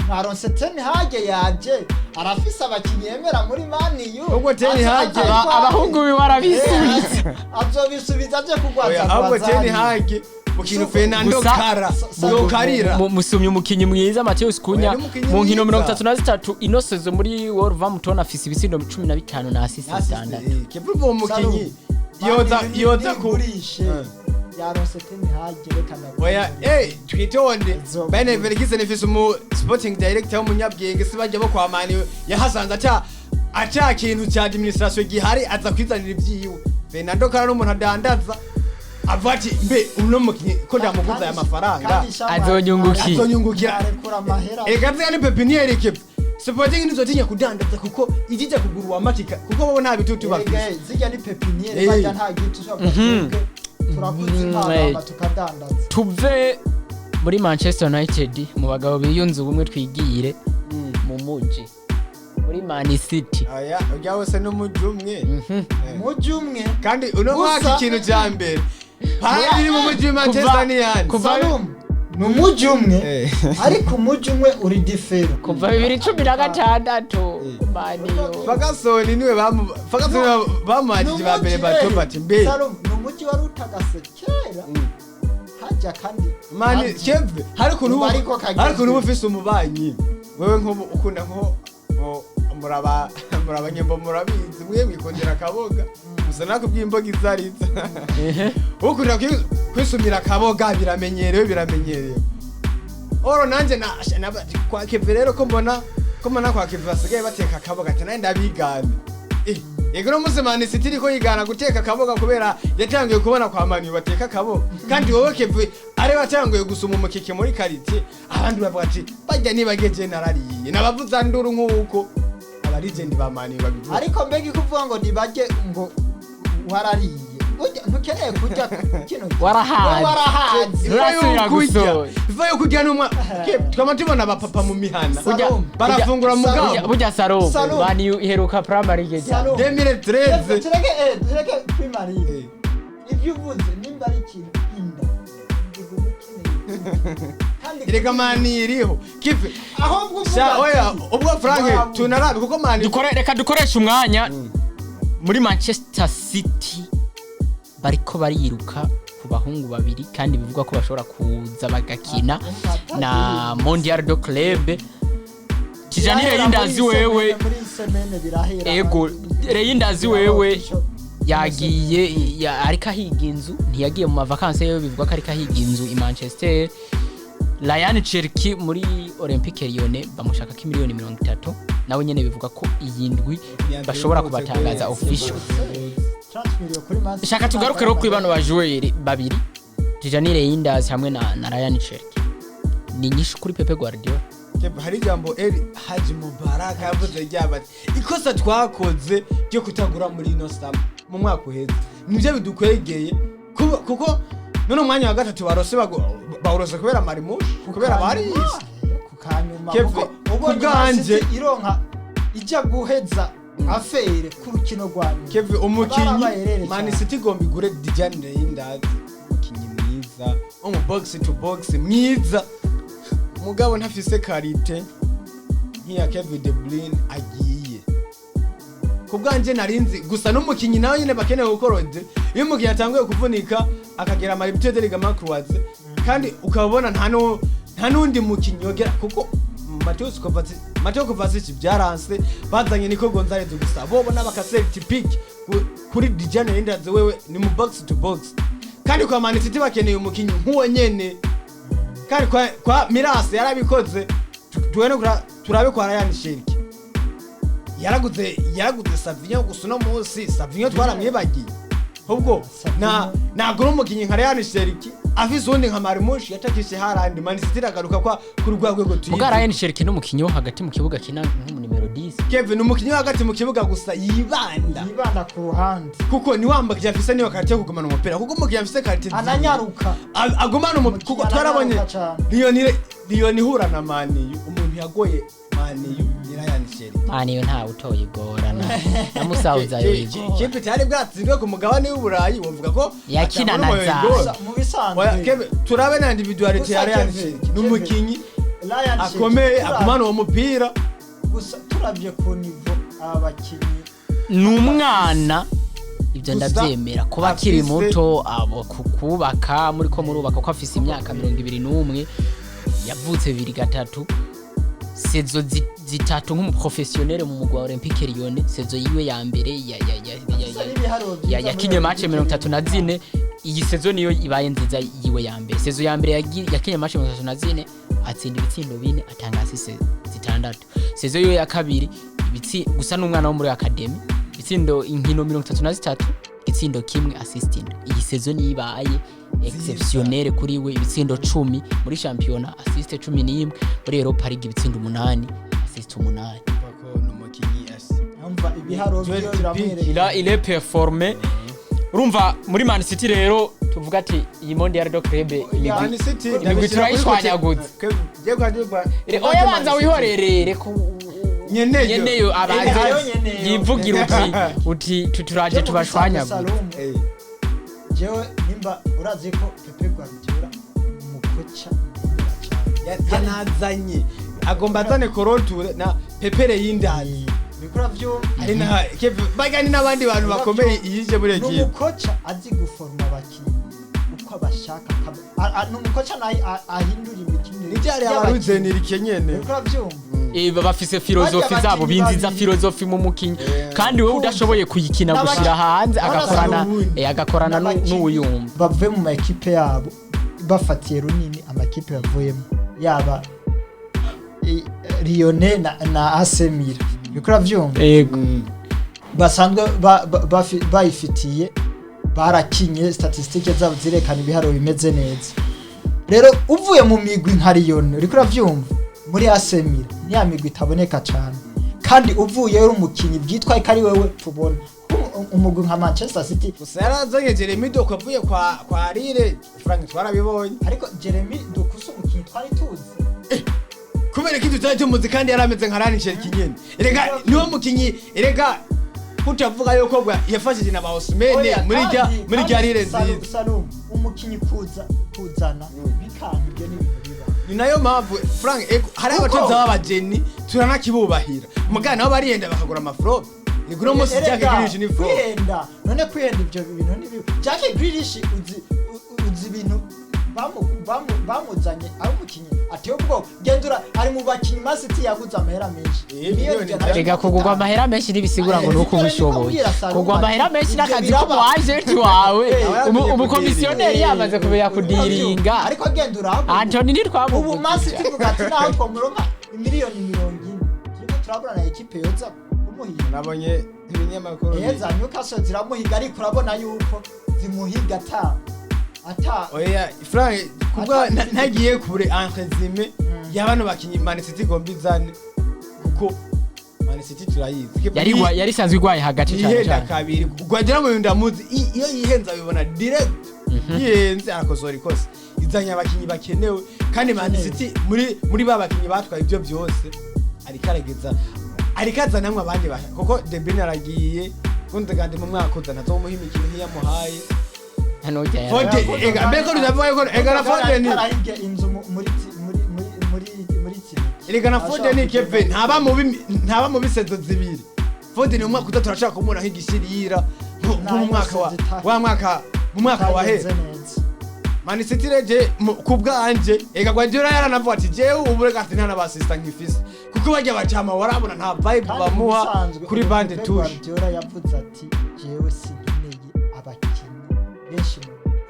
Mwaronse Ten Hag yaje arafise abakinyi yemera muri Man U. Ubwo Ten Hag- Abahungu biwe arabisubiza. Azobisubiza aje Oya, kugwaza. ahubwo Ten Hag Mu kintu Fernando Gusa- Kara yokarira. Musumye umukinyi mwiza Mateus Cunha Oya, ni umukinyi mu nkino mwiza. 33 ino saison muri Wolverhampton afise ibitsindo 15 na assist 6. Kevin uwo mukinyi yoza ku Gurishe yaronse Ten Hag, reka ndabona. Oya, twitonde. Izo- Bayer Leverkusen ifise umu sporting director w'umunyabwenge, si bajya bo kwa Mani yahasanze ata kintu cya administration gihari, aza kwizanira ibyiwe. Fernando Kara n'umuntu adandaza, avuga ati mbe uno mukinyi ko ndamuguza aya mafaranga Kandi Shama- Azonyungukira. Azonyungukira. Arekura amahera. Eka nziga ni pepiniere kepe Sporting ntizotinya kudandaza kuko ijija kugura uwamatika kuko bo nta bitutu bafise. Erega, zirya ni pepiniere, barya nta giti ushobora kuvuga. Turakuze impano tukadandaza. Tuve muri Manchester United mu bagabo biyunze ubumwe, twigire mu muji muri Man City. Aya ujya wose n'umuji umwe. Umuji umwe. Kandi uno mwaka ikintu cya mbere pari iri mu muji wa Manchester n'iyandi. Salum ni umuji umwe, ariko umuji umwe uri difera. Kuva 2016 maniyo. Ferguson niwe bamu Ferguson bamuhajije ba mbere bato bati mbe Salum ni umuji wari utagase kera hajya kandi mani hajya. Kevin hari ukuntu Ubu ariko kagezweho. hari ukuntu uba ufise umubanyi wewe nk'ubu ukunda nko muraba muraba nyembo murabizi mwe mwikundira akaboga gusa nakubwiye imboga izo arizo ukunda kwisumira akaboga biramenyerewe biramenyerewe oro nanjye na kwa Kevin rero ko mbona kwa Kevin basigaye bateka akaboga ati nanjye ndabigane. Ego no munsi Man City iriko yigana guteka akaboga kubera yatangiye kubona kwa Manu bateka akaboga kandi wowe Kevin ari watanguye gusuma umukeke muri karitiye abandi bavuga ati bajya nibageje narariye nabavuza nduru nk'uko abarigenti ba Manu babivuga. Ariko mbega ikuvuga ngo nibajye ngo warariye. Burya ntukeneye kurya kino gihe. Warahaze. Wowe warahaze. Nturasubira gusohoza. Iva yo kurya n'umwa twama tubona abapapa mu mihana Salom. barafungura mugabo. Burya Salom Salom. maniyo iheruka primary igihe Salom. 2013. Tureke primary. Ibyo uvuze nimba ari ikintu inda iguma ikeneye kandi Erega Mani iriho kipe ahubwo uvuga sha oya ati, ubwo Frank Warabuze. tunarabe kuko Mani Reka dukoreshe umwanya muri Manchester City bariko bariruka ku bahungu babiri kandi bivugwa ko bashobora kuza bagakina na Mondial do Club. Tijani Birahera Reyindazi muri iyi wewe semaine, muri iyi semaine birahera. Ego, Reyindazi wewe yagiye ariko ahiga inzu, ntiyagiye mu mavakansi yewe, bivugwa ko ariko ahiga inzu i Manchester. Ryan Cherki muri Olympique Lyonnais bamushaka ko miliyoni 30, nawe nyene bivuga ko iyi ndwi bashobora kubatangaza official. Transfer kuri Man City. Shaka tugaruke rero kuri bano bajuweri babiri, Tijani Reinders hamwe na Ryan Cherki, ni nyinshi kuri Pepe Guardiola. Kevin, hari ijambo Eli Haji Mubaraka yavuze ryaba ati ikosa twakoze ryo kutagura muri ino sama mu mwaka uheze nibyo bidukwegeye kuko none umwanya wa gatatu barose bawurose kubera Marimush kubera barisi Ku kanyuma Kevin, kuko ubonye ku bwanje- Man City ironka ijya guheza afere ku rukino rwa nyuma. Kevin umukinyi Barabaherere Man cyane. City igomba igure Dijan Reinders, umukinyi mwiza wo mu box to box mwiza, mugabo ntafise qualité nk'iya Kevin De Bruyne agiye. Ku bwanje narinzi gusa n'umukinyi nawe nyine bakeneye gukorode iyo umukinyi atanguye kuvunika akagera ama rupture de ligament croisé kandi ukabona nta no nta n'undi mukinyi yogera kuko Mateo Kovacic byaranse bazanye Nico Gonzalez gusa bobo n'abakaseri typique kuri Dijan Reinders wewe ni mu box to box kandi kwa Man City bakeneye umukinyi nk'uwo nyene kandi kwa Miras yarabikoze tuwe no turabe kwa Ryan Cherki yaraguze Savinho gusa uno munsi Savinho twaramwibagiye ubwo na nagura umukinyi nka Ryan Cherki afise uwundi nka Marmoush yatakishe Haaland Man City iragaruka kwa kuri rwa rwego tuyizi. Muga Ryan Cherki n'umukinyi wo hagati mu kibuga akina nk'umu nimero 10. Kevin umukinyi wo hagati mu kibuga gusa yibanda Yibanda ku ruhande. Kuko ni wamba afise niyo qualité yo kugumana umupira kuko umukinyi afise qualité Ananyaruka. Agumana umupira kuko Umukinyi twarabonye ananyaruka cane. Lyon ihura na Man U umuntu yagoye Man U ni Ryan Cherki. Maniyo ntawe utoye igorana na Musauza yo igora. Kipe itari bwatsindwe ku mugabane w'Uburayi wovuga ko Yakina na atabona za- umuyobozi. Gusa mu bisanzwe Oya, Kevin, turabe na individuality Gusa ya Ryan Kevin, Cherki ni umukinyi Ryan Cherki, akomeye agumana uwo mupira. Gusa turabye ku niveau aba bakinyi Ni umwana. Ibyo Gusa ndabyemera kuba akiri afise- muto, abo kubaka muri ko murubaka, ko afise imyaka 21, yavutse 2003. Saison 3 nk'umuprofessionnel mu mugwi wa Olympique Lyon, saison yiwe ya mbere Afise n'ibiharuro byiza muri yakinye match Olympique 34. Iyi saison niyo ibaye nziza yiwe ya mbere. Saison ya mbere yakinye match 34, atsinda ibitsindo 4, atanga assist 6. Saison yiwe ya kabiri, gusa n'umwana wo muri academy, ibitsindo, inkino 33, igitsindo 1, assist 7. Iyi saison niyo ibaye exceptionnel kuri we, ibitsindo 10 muri championnat, assist 11 muri Europa League, ibitsindo 8, assist 8. Urumva ko ni umukinyi Umva, ibiharuro Joel byo Tipic. biramwereka. Il est performé. Urumva muri Man City rero tuvuga ati iyi Mondial de Club, imigwi Man City imigwi ndabishyira kuri turayishwanyaguza. Je kwa je kwa Oya, banza wihorere, reka Nyeneyo. nyeneyo abanze Ayo nyeneyo. yivugira uti turaje Je mu tubashwanyaguza. Salom, Eh, jewe nimba urazi ko Pepe Guardiola umukoca yemera cyane. Yanazanye, agomba azane koroture na pepere y'indani. Uriko uravyumva? Ari na Kevin bagani n'abandi bantu bakomeye yije muri Ni equipe. umukoca azi guforoma abakinnyi uko abashaka, ni umukoca nawe ahindura imikinire Nijari y'abakinyi. abaruzenira ikenyene. Uriko uravyumva? Bafise filozofi Barya zabo, abakinyi binziza babiri. filozofi mu mukinyi, kandi wowe udashoboye kuyikina gushira hanze, agakorana agakorana N'abakinyi n'uwuyumva. Bavuye mu makipe yabo, bafatiye runini amakipe bavuyemo, yaba Lyon na AC Milan, uriko uravyumva? Yego. Basanzwe bayifitiye, barakinye, statistiques zabo zirekana ibiharuro bimeze neza. Rero uvuye mu migwi nka Lyon, uriko uravyumva, muri AC Milan, ni ya migwi itaboneka cane, kandi uvuye uri umukinyi byitwa ko ari wewe tubona umugwi nka Manchester City. Gusa yarazanye Jeremy Doku avuye kwa Lille, Frank, twarabibonye. Ariko Jeremy Doku si umukinyi twari tuzi. Kubera ko tutari tumuzi kandi yarameze nka Rani Cherki nyene. Erega niwo mukinyi, erega kutavuga yuko bwa yafashije na ba Osimhen Oya, muri rya muri rya kandi Lille nziza. Salum, umukinyi kuzana bikanga, ibyo ni ibintu biba. Ni nayo mpamvu, Frank, ego, hari Kuko- abatoza b'abageni turanakibubahira, mugana nabo barihenda bakagura amaflop. Ni kuno munsi Jack Erega, Grealish ni flop. Kwihenda, none kwihenda ibyo bintu ni bibi. Jack Grealish, uzi ibintu bamuzanye ari umukinyi ateye ubwoba. Gendura ari mu bakinyi Man City yaguze amahera menshi. Miliyoni Miliyoni 150. Rega kugurwa amahera menshi ntibisigura ngo nuko Ivyo ubishoboye. nikubwira, Salum, Kugwa amahera menshi ivyo n'akazi biraba. k'umu agent wawe. Aba Umukomisiyoneri yamaze kumenya kudiringa. Ariko genda urabe Antony ubu ntitwamuvugisha. Man City ivuga ati naho twamuronka miliyoni 40, turiko turabura na ekipe yoza kumuhiga. Nabonye ibinyamakuru Eza Newcastle ziramuhiga, ariko urabona yuko zimuhiga ata Oya Frank, kubwa ntagiye kure, en résumé ya bano bakinyi Man City igomba izane, kuko Man City turayizi. Yari isanzwe igwaye hagati cyane Yihenda cyane. kabiri Guardiola mu ndamuzi, iyo yihenze abibona direct, yihenze arakosora ikosa. Izanye abakinyi bakenewe, kandi Man City muri ba bakinyi batwaye ibyo byose, ariko arageza, ariko azanamwe abandi basha, kuko De Bruyne aragiye, Gundogan mu mwaka uza ntazomuha imikino ntiyamuhaye. Hano ujya Foden, ega mbeko tuzavuga yuko ega na Foden, Arahiga inzu muri muri muri muri muri City. erega na Foden, Kevin, ntaba mu bisezo 2. Foden mu mwaka uza turashaka kumubona nk'igishirira nko mu mwaka wa mwaka mu mwaka wa Itagenze he neza. Man City reje ku bwanje, ega Guardiola yaranavuga ati jewe ubu reka ati nta n'abasista nkifise, kuko bajya bacama warabona nta vibe Kandi bamuha mu bisanzwe, kuri ubu bande Pep touche. Guardiola yavuze ati jewe sinkeneye abakinyi benshi mu mugwi.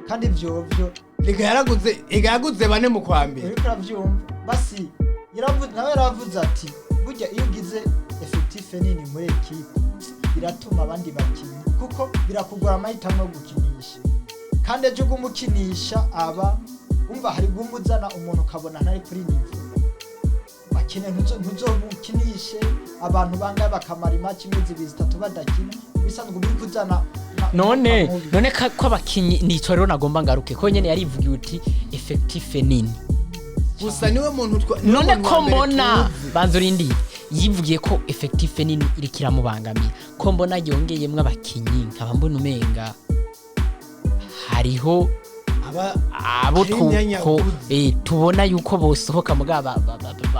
Kandi ivyo vyo Ega yaraguze, ega yaguze bane mu kwa mbere. Uriko uravyumva? Basi yaravuze, nawe yaravuze ati burya iyo ugize effectif nini muri ekipe biratuma abandi bakinyi, kuko birakugora amahitamo yo gukinisha, kandi ejo uguma ukinisha aba umva hari guuma uzana umuntu ukabona ntari kuri niveau bakine, ntuzomukinishe abantu bangahe bakamara imatch imwe, 2, 3 badakina. Bisanzwe uri kuzana None mubi. none ko abakinyi nico rero nagomba ngaruke ko nyene yarivugiye uti effectif nini. Gusa niwe muntu niwe None muntu ko wa mbere mbona tuzi. banza urindi yivugiye ko effectif nini iriko iramubangamira, ko mbona yongeyemwo abakinyi nkaba mbona umenga hariho aba abo hari imyanya yaguze. Tubona yuko bosohoka mugabo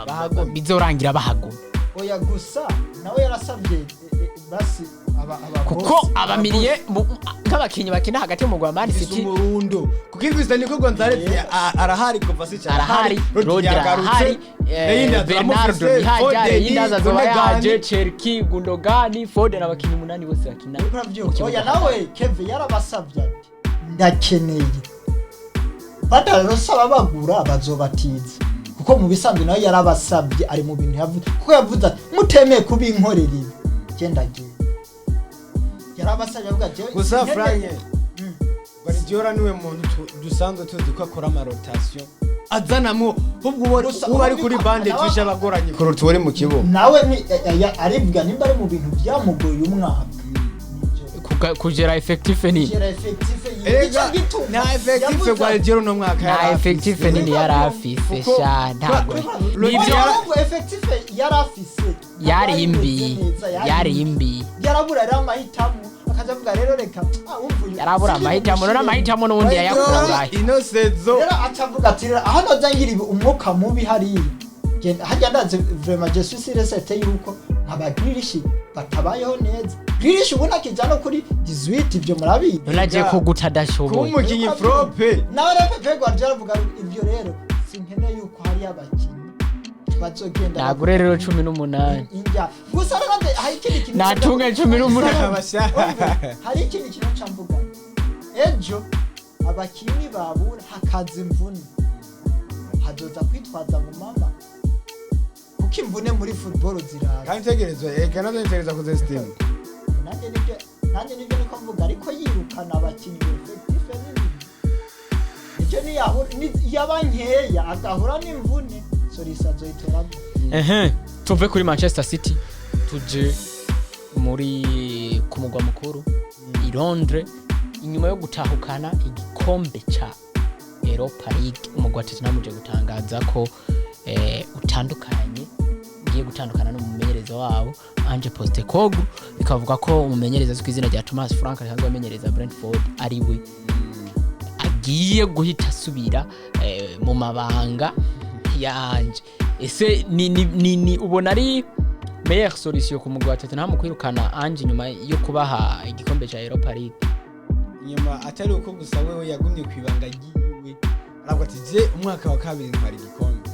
Bahaguma. bizorangira bahaguma. Oya, gusa nawe yarasabye basi Kuko abamiliye nk'abakinyi bakina hagati mu mugwi wa Man Ifise City umurundo, kuko ifise Nico Gonzalez arahari, Kovacic arahari, Rodri arahari, Reinders Bernardo aramufise, ntihajya, Foden, Reinders azoba Gundogan. yaje, Cherki, Gundogan, Foden, abakinyi umunani bose bakina mu kibuga. Oya, nawe Keve yarabasabye ati ndakeneye batararosaba bagura bazobatiza, kuko mu bisanzwe nawe yarabasabye, ari mu bintu yavuze, kuko yavuze ati mutemeye kubinkorera ibi genda genda. Yarabasabye avuga ati Gusa "Nkeneye-" Frank, Guardiola niwe muntu dusanzwe tuzi ko akora ama rotation, azanamo ubwo uba Gusa uba ari kuri urumva bande nawe- tushe abagoranye kuruta uri mu kibuga. Nawe ni arivuga nimba ari mu bintu byamugoye umwaka. Kugera effectif ni Kugera effectif Erega nicyo gituma nta effectif yavuze ati- Guardiola uno mwaka nta yari afise. effectif nini yari afise. Sha, ntabwo nibyo. Ahubwo effectif yari afise Yari imbi, yari imbi. Yarabura rero amahitamo, akaja avuga rero reka wumva uyu Yarabura sindi amahitamo none bumushire. amahitamo n'ubundi yayakura Guardiola ngahe? ino saison Rero aca avuga ati rero aho noza ngira ibi umwuka mubi hariya. Genda harya, ndazi vraiment, je suis sûr et certain yuko aba Grealish batabayeho neza. Grealish ubona akija no kuri 18, ivyo murabizi. None agiye kuguta Kuba adashoboye. umukinyi flop. Nawe rero Pepe Guardiola avuga ivyo rero sinkeneye yuko hariyo abakinyi bazogenda Nagure rero 18. Injya gusa rero hari ikindi kintu Natunge 18. Abasha. Hari ikindi kintu camvuga, ejo abakinyi babura hakaza imvune, hazoza kwitwaza mu mama, kuko imvune muri football ziraza. Kandi tegerezwa, eka nazo ntegereza kuzestima. Nanjye nibyo niko mvuga, ariko yirukana abakinyi effectif nini, icyo niyahura yaba nkeya agahura n'imvune, solution azoyitoramo. Ehe, tuve kuri Manchester City tuje muri ku mugwa mukuru i Londres. Inyuma yo gutahukana igikombe ca Europa League, umugwi wa Tottenham uje gutangaza ko utandukanye, ugiye gutandukana n'umumenyereza wabo Ange Postecoglou. Bikavuga ko umumenyereza azwi ku izina rya Thomas Frank, asanzwe amenyereza Brentford, ari we agiye guhita asubira mu mabanga yanje. Ese ni ubona ari meilleure solution ku mugwi wa Tottenham kwirukana Ange nyuma yo kubaha igikombe ca Europa League? Inyuma atari uko gusa, wewe yagumye ku ibanga ryiwe, aravuga ati je umwaka wa kabiri ntwara igikombe.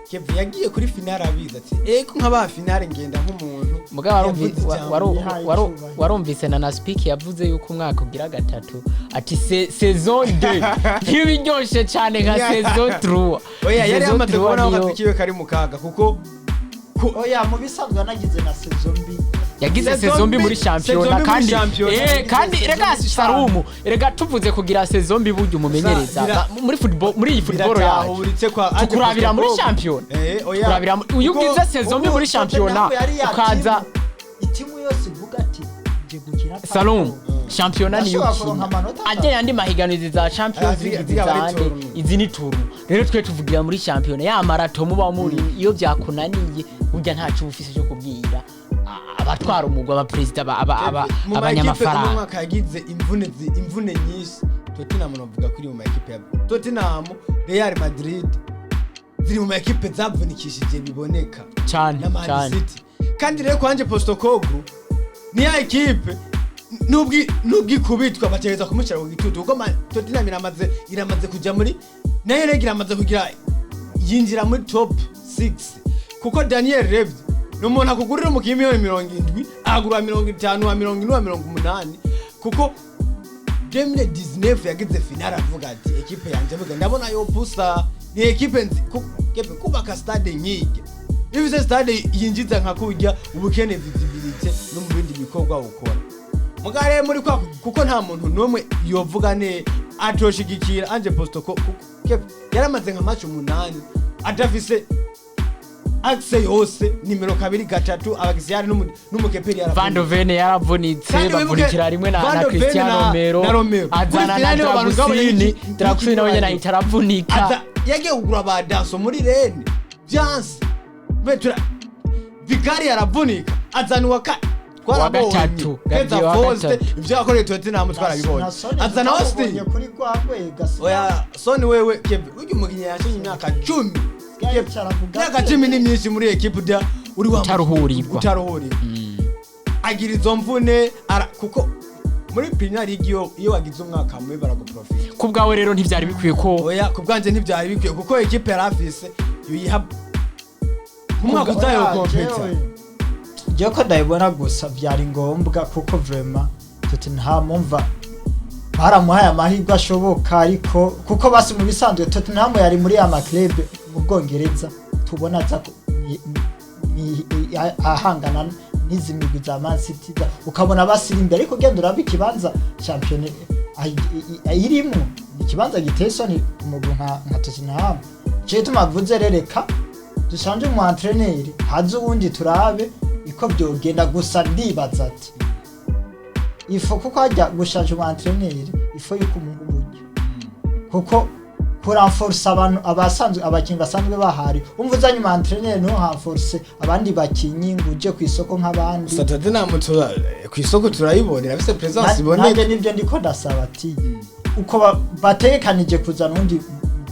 Kevin yagiye kuri finale abizi ati eko nk'aba finale ngenda nk'umuntu Mugabo yavuze ijambo. Yihaye icubahiro. warumvise na Speak yavuze yuko umwaka ugira gatatu ati saison 2 ntibiryoshe cyane nka saison 3. Oya, yari Saison yamaze 3 kubona ko niyo- akazi kiwe kari mu kaga kuko Oya, mu bisanzwe yanagize na saison mbi. Yagize Saison saison mbi muri saison shampiyona mbi muri kandi shampiyona. kandi rega Sarumu, rega tuvuze kugira saison mbi, burya umumenyereza muri football, muri iyi football yacu biratahuritse kwa Ange tukurabira muri Postecoglou. shampiyona. Oya. Tukurabira iyo Kuko ugize saison mbi muri shampiyona Tottenham yari ya ukaza itimu yose ivuga ati nje gukina Salum, shampiyona niyo Ndashobora kuronka ukina amanota atatu. ajya yandi mahiganwa, izi za Champions League, izi zigaba ari zande tournoi. Izi ni tournoi. Rero twe tuvugira muri shampiyona ya marato muba muri, iyo byakunaniye burya ntaco uba ufise cyo kubwira abatwara umugwi, abaperezida, Mu ma ekipe uno abanyamafaranga. mwaka yagize imvune nyinshi, Tottenham novuga kuri mu ma ekipe ya Tottenham, Real Madrid ziri mu ma ekipe zavunikishije biboneka Cyane na Man cyane. City. Kandi rero kwa Ange Postecoglou ni ya ekipe nubwo ikubitwa bategereza kumushyira ku gitutu, kuko Tottenham iramaze kujya muri nayo rero iramaze kugira yinjira muri top 6, kuko Daniel Levy ni umuntu akugurira umukinnyi miliyoni 70, agura 50, wa 40, wa 80, kuko 2019 yagize finale avuga ati ekipe yanje avuga ndabona yo pusa ni ekipe nzi ekipe kubaka stade nk'irya, iyo ufise stade yinjiza nka kurya ubukene visibility no mu bindi bikorwa ukora mugare muri kwa, kuko nta muntu n'umwe yovuga ne atoshigikira Ange Postecoglou, kuko Kevin yaramaze nka match 8 adafise axe yose, nimero 2, 3, abagisiyari n'umukeperi Van de Ven yaravunitse. Kandi wibuke Bavunikira rimwe Van na de Ven Cristiano na Romero. Romero. Azana Kuri na finale abantu ngabo Dragusini. Dragusini nawe nyene n'iki- ahita aravunika. Yagiye kugura ba Danso muri Rennes byanse betura Vikari aravunika, azana uwa Wa gatatu, Keza Gabriel wa Faustin, gatatu. ivyo yakoreye Tottenham twarabibonye, azana Austin. Kuri rwa rwego Oya, Son wewe Kevin, urya umukinnyi yashinye imyaka 10. Sigaye yicara ku Imyaka gatebe. 10 ni myinshi muri ekipe da uri wa Utaruhurirwa. Utaruhurirwa. Agira izo mvune kuko muri Premier League iyo wagize umwaka mubi baraguprofita. Ku bwawe rero ntivyari bikwiye ko Oya, ku bwanje ntivyari bikwiye, kuko ekipe yari afise yoyiha umwaka utayo kompeta. Jewe ko ndabibona gusa byari ngombwa, kuko vraiment Tottenham umva baramuhaye amahirwe ashoboka, ariko kuko basi mu bisanzwe Tottenham yari muri ya ma club mu Bwongereza tubona aza ahangana n'izi migwi za Man City, ukabona basiri imbere, ariko genda uraba ikibanza shampiyona irimwo, ni ikibanza giteye isoni umugwi nka Tottenham. Cyo tumavuze rero, reka dusanze umu entraîneur, haze uwundi, turabe iko byogenda. Gusa ndibaza ati il faut, kuko hajya gushanja umu entraîneur il faut yuko umuha uburyo, kuko kuranforce abantu abasanzwe, abakinyi basanzwe bahari, umva uzanye umu entraîneur ntuhanforce abandi bakinyi ngo uje ku isoko nk'abandi. Gusa Tottenham ku isoko turayibona irafise presence iboneka. Nanjye nibyo ndiko ndasaba ati uko bategekanije kuzana uwundi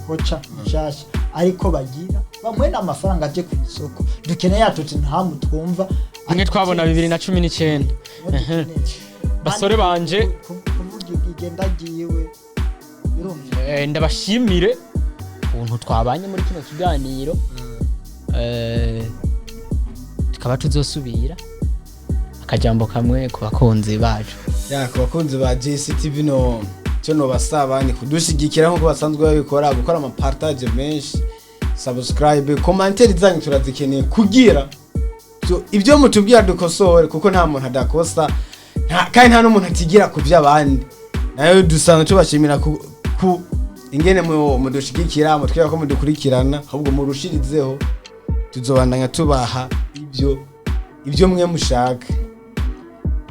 koca mushasha, ariko bagira bamuhe n'amafaranga aje ku isoko. Dukeneye ya Tottenham twumva. Imwe twabona 2019. Basore banje. Kuvuga igenda ryiwe birumva. Ndabashimire ukuntu twabanye muri kino kiganiro. Tukaba tuzosubira. Akajambo kamwe ku bakunzi bacu. Ya, ku bakunzi ba JCTV, no cyo nobasaba ni kudushigikira nkuko basanzwe babikora, gukora ama partage menshi, subscribe, commentaire zanyu turazikeneye kugira ibyo mutubwira dukosore, kuko nta muntu adakosa, kandi nta n'umuntu atigira ku by'abandi. Nayo dusanzwe tubashimira ku ingene mudushigikira, mutwereka ko mudukurikirana, ahubwo murushirizeho, tuzobandanya tubaha ibyo mwe mushaka.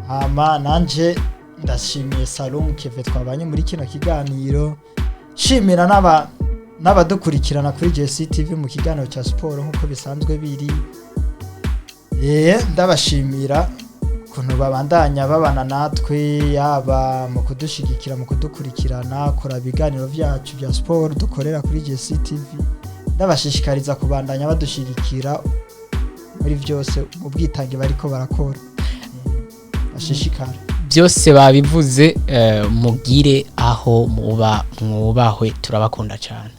Hama nanje ndashimiye Salum Keve twabanye muri kino kiganiro, shimira n'abadukurikirana kuri JCTV mu kiganiro cya siporo nk'uko bisanzwe biri. Ndabashimira ukuntu babandanya babana natwe, yaba mu kudushigikira, mu kudukurikirana, kora ibiganiro byacu bya siporo dukorera kuri JCTV. Ndabashishikariza kubandanya badushigikira muri byose, mu bwitange bariko barakora. Bashishikara. Byose babivuze. Mugire aho muba mwubahwe, turabakunda cyane.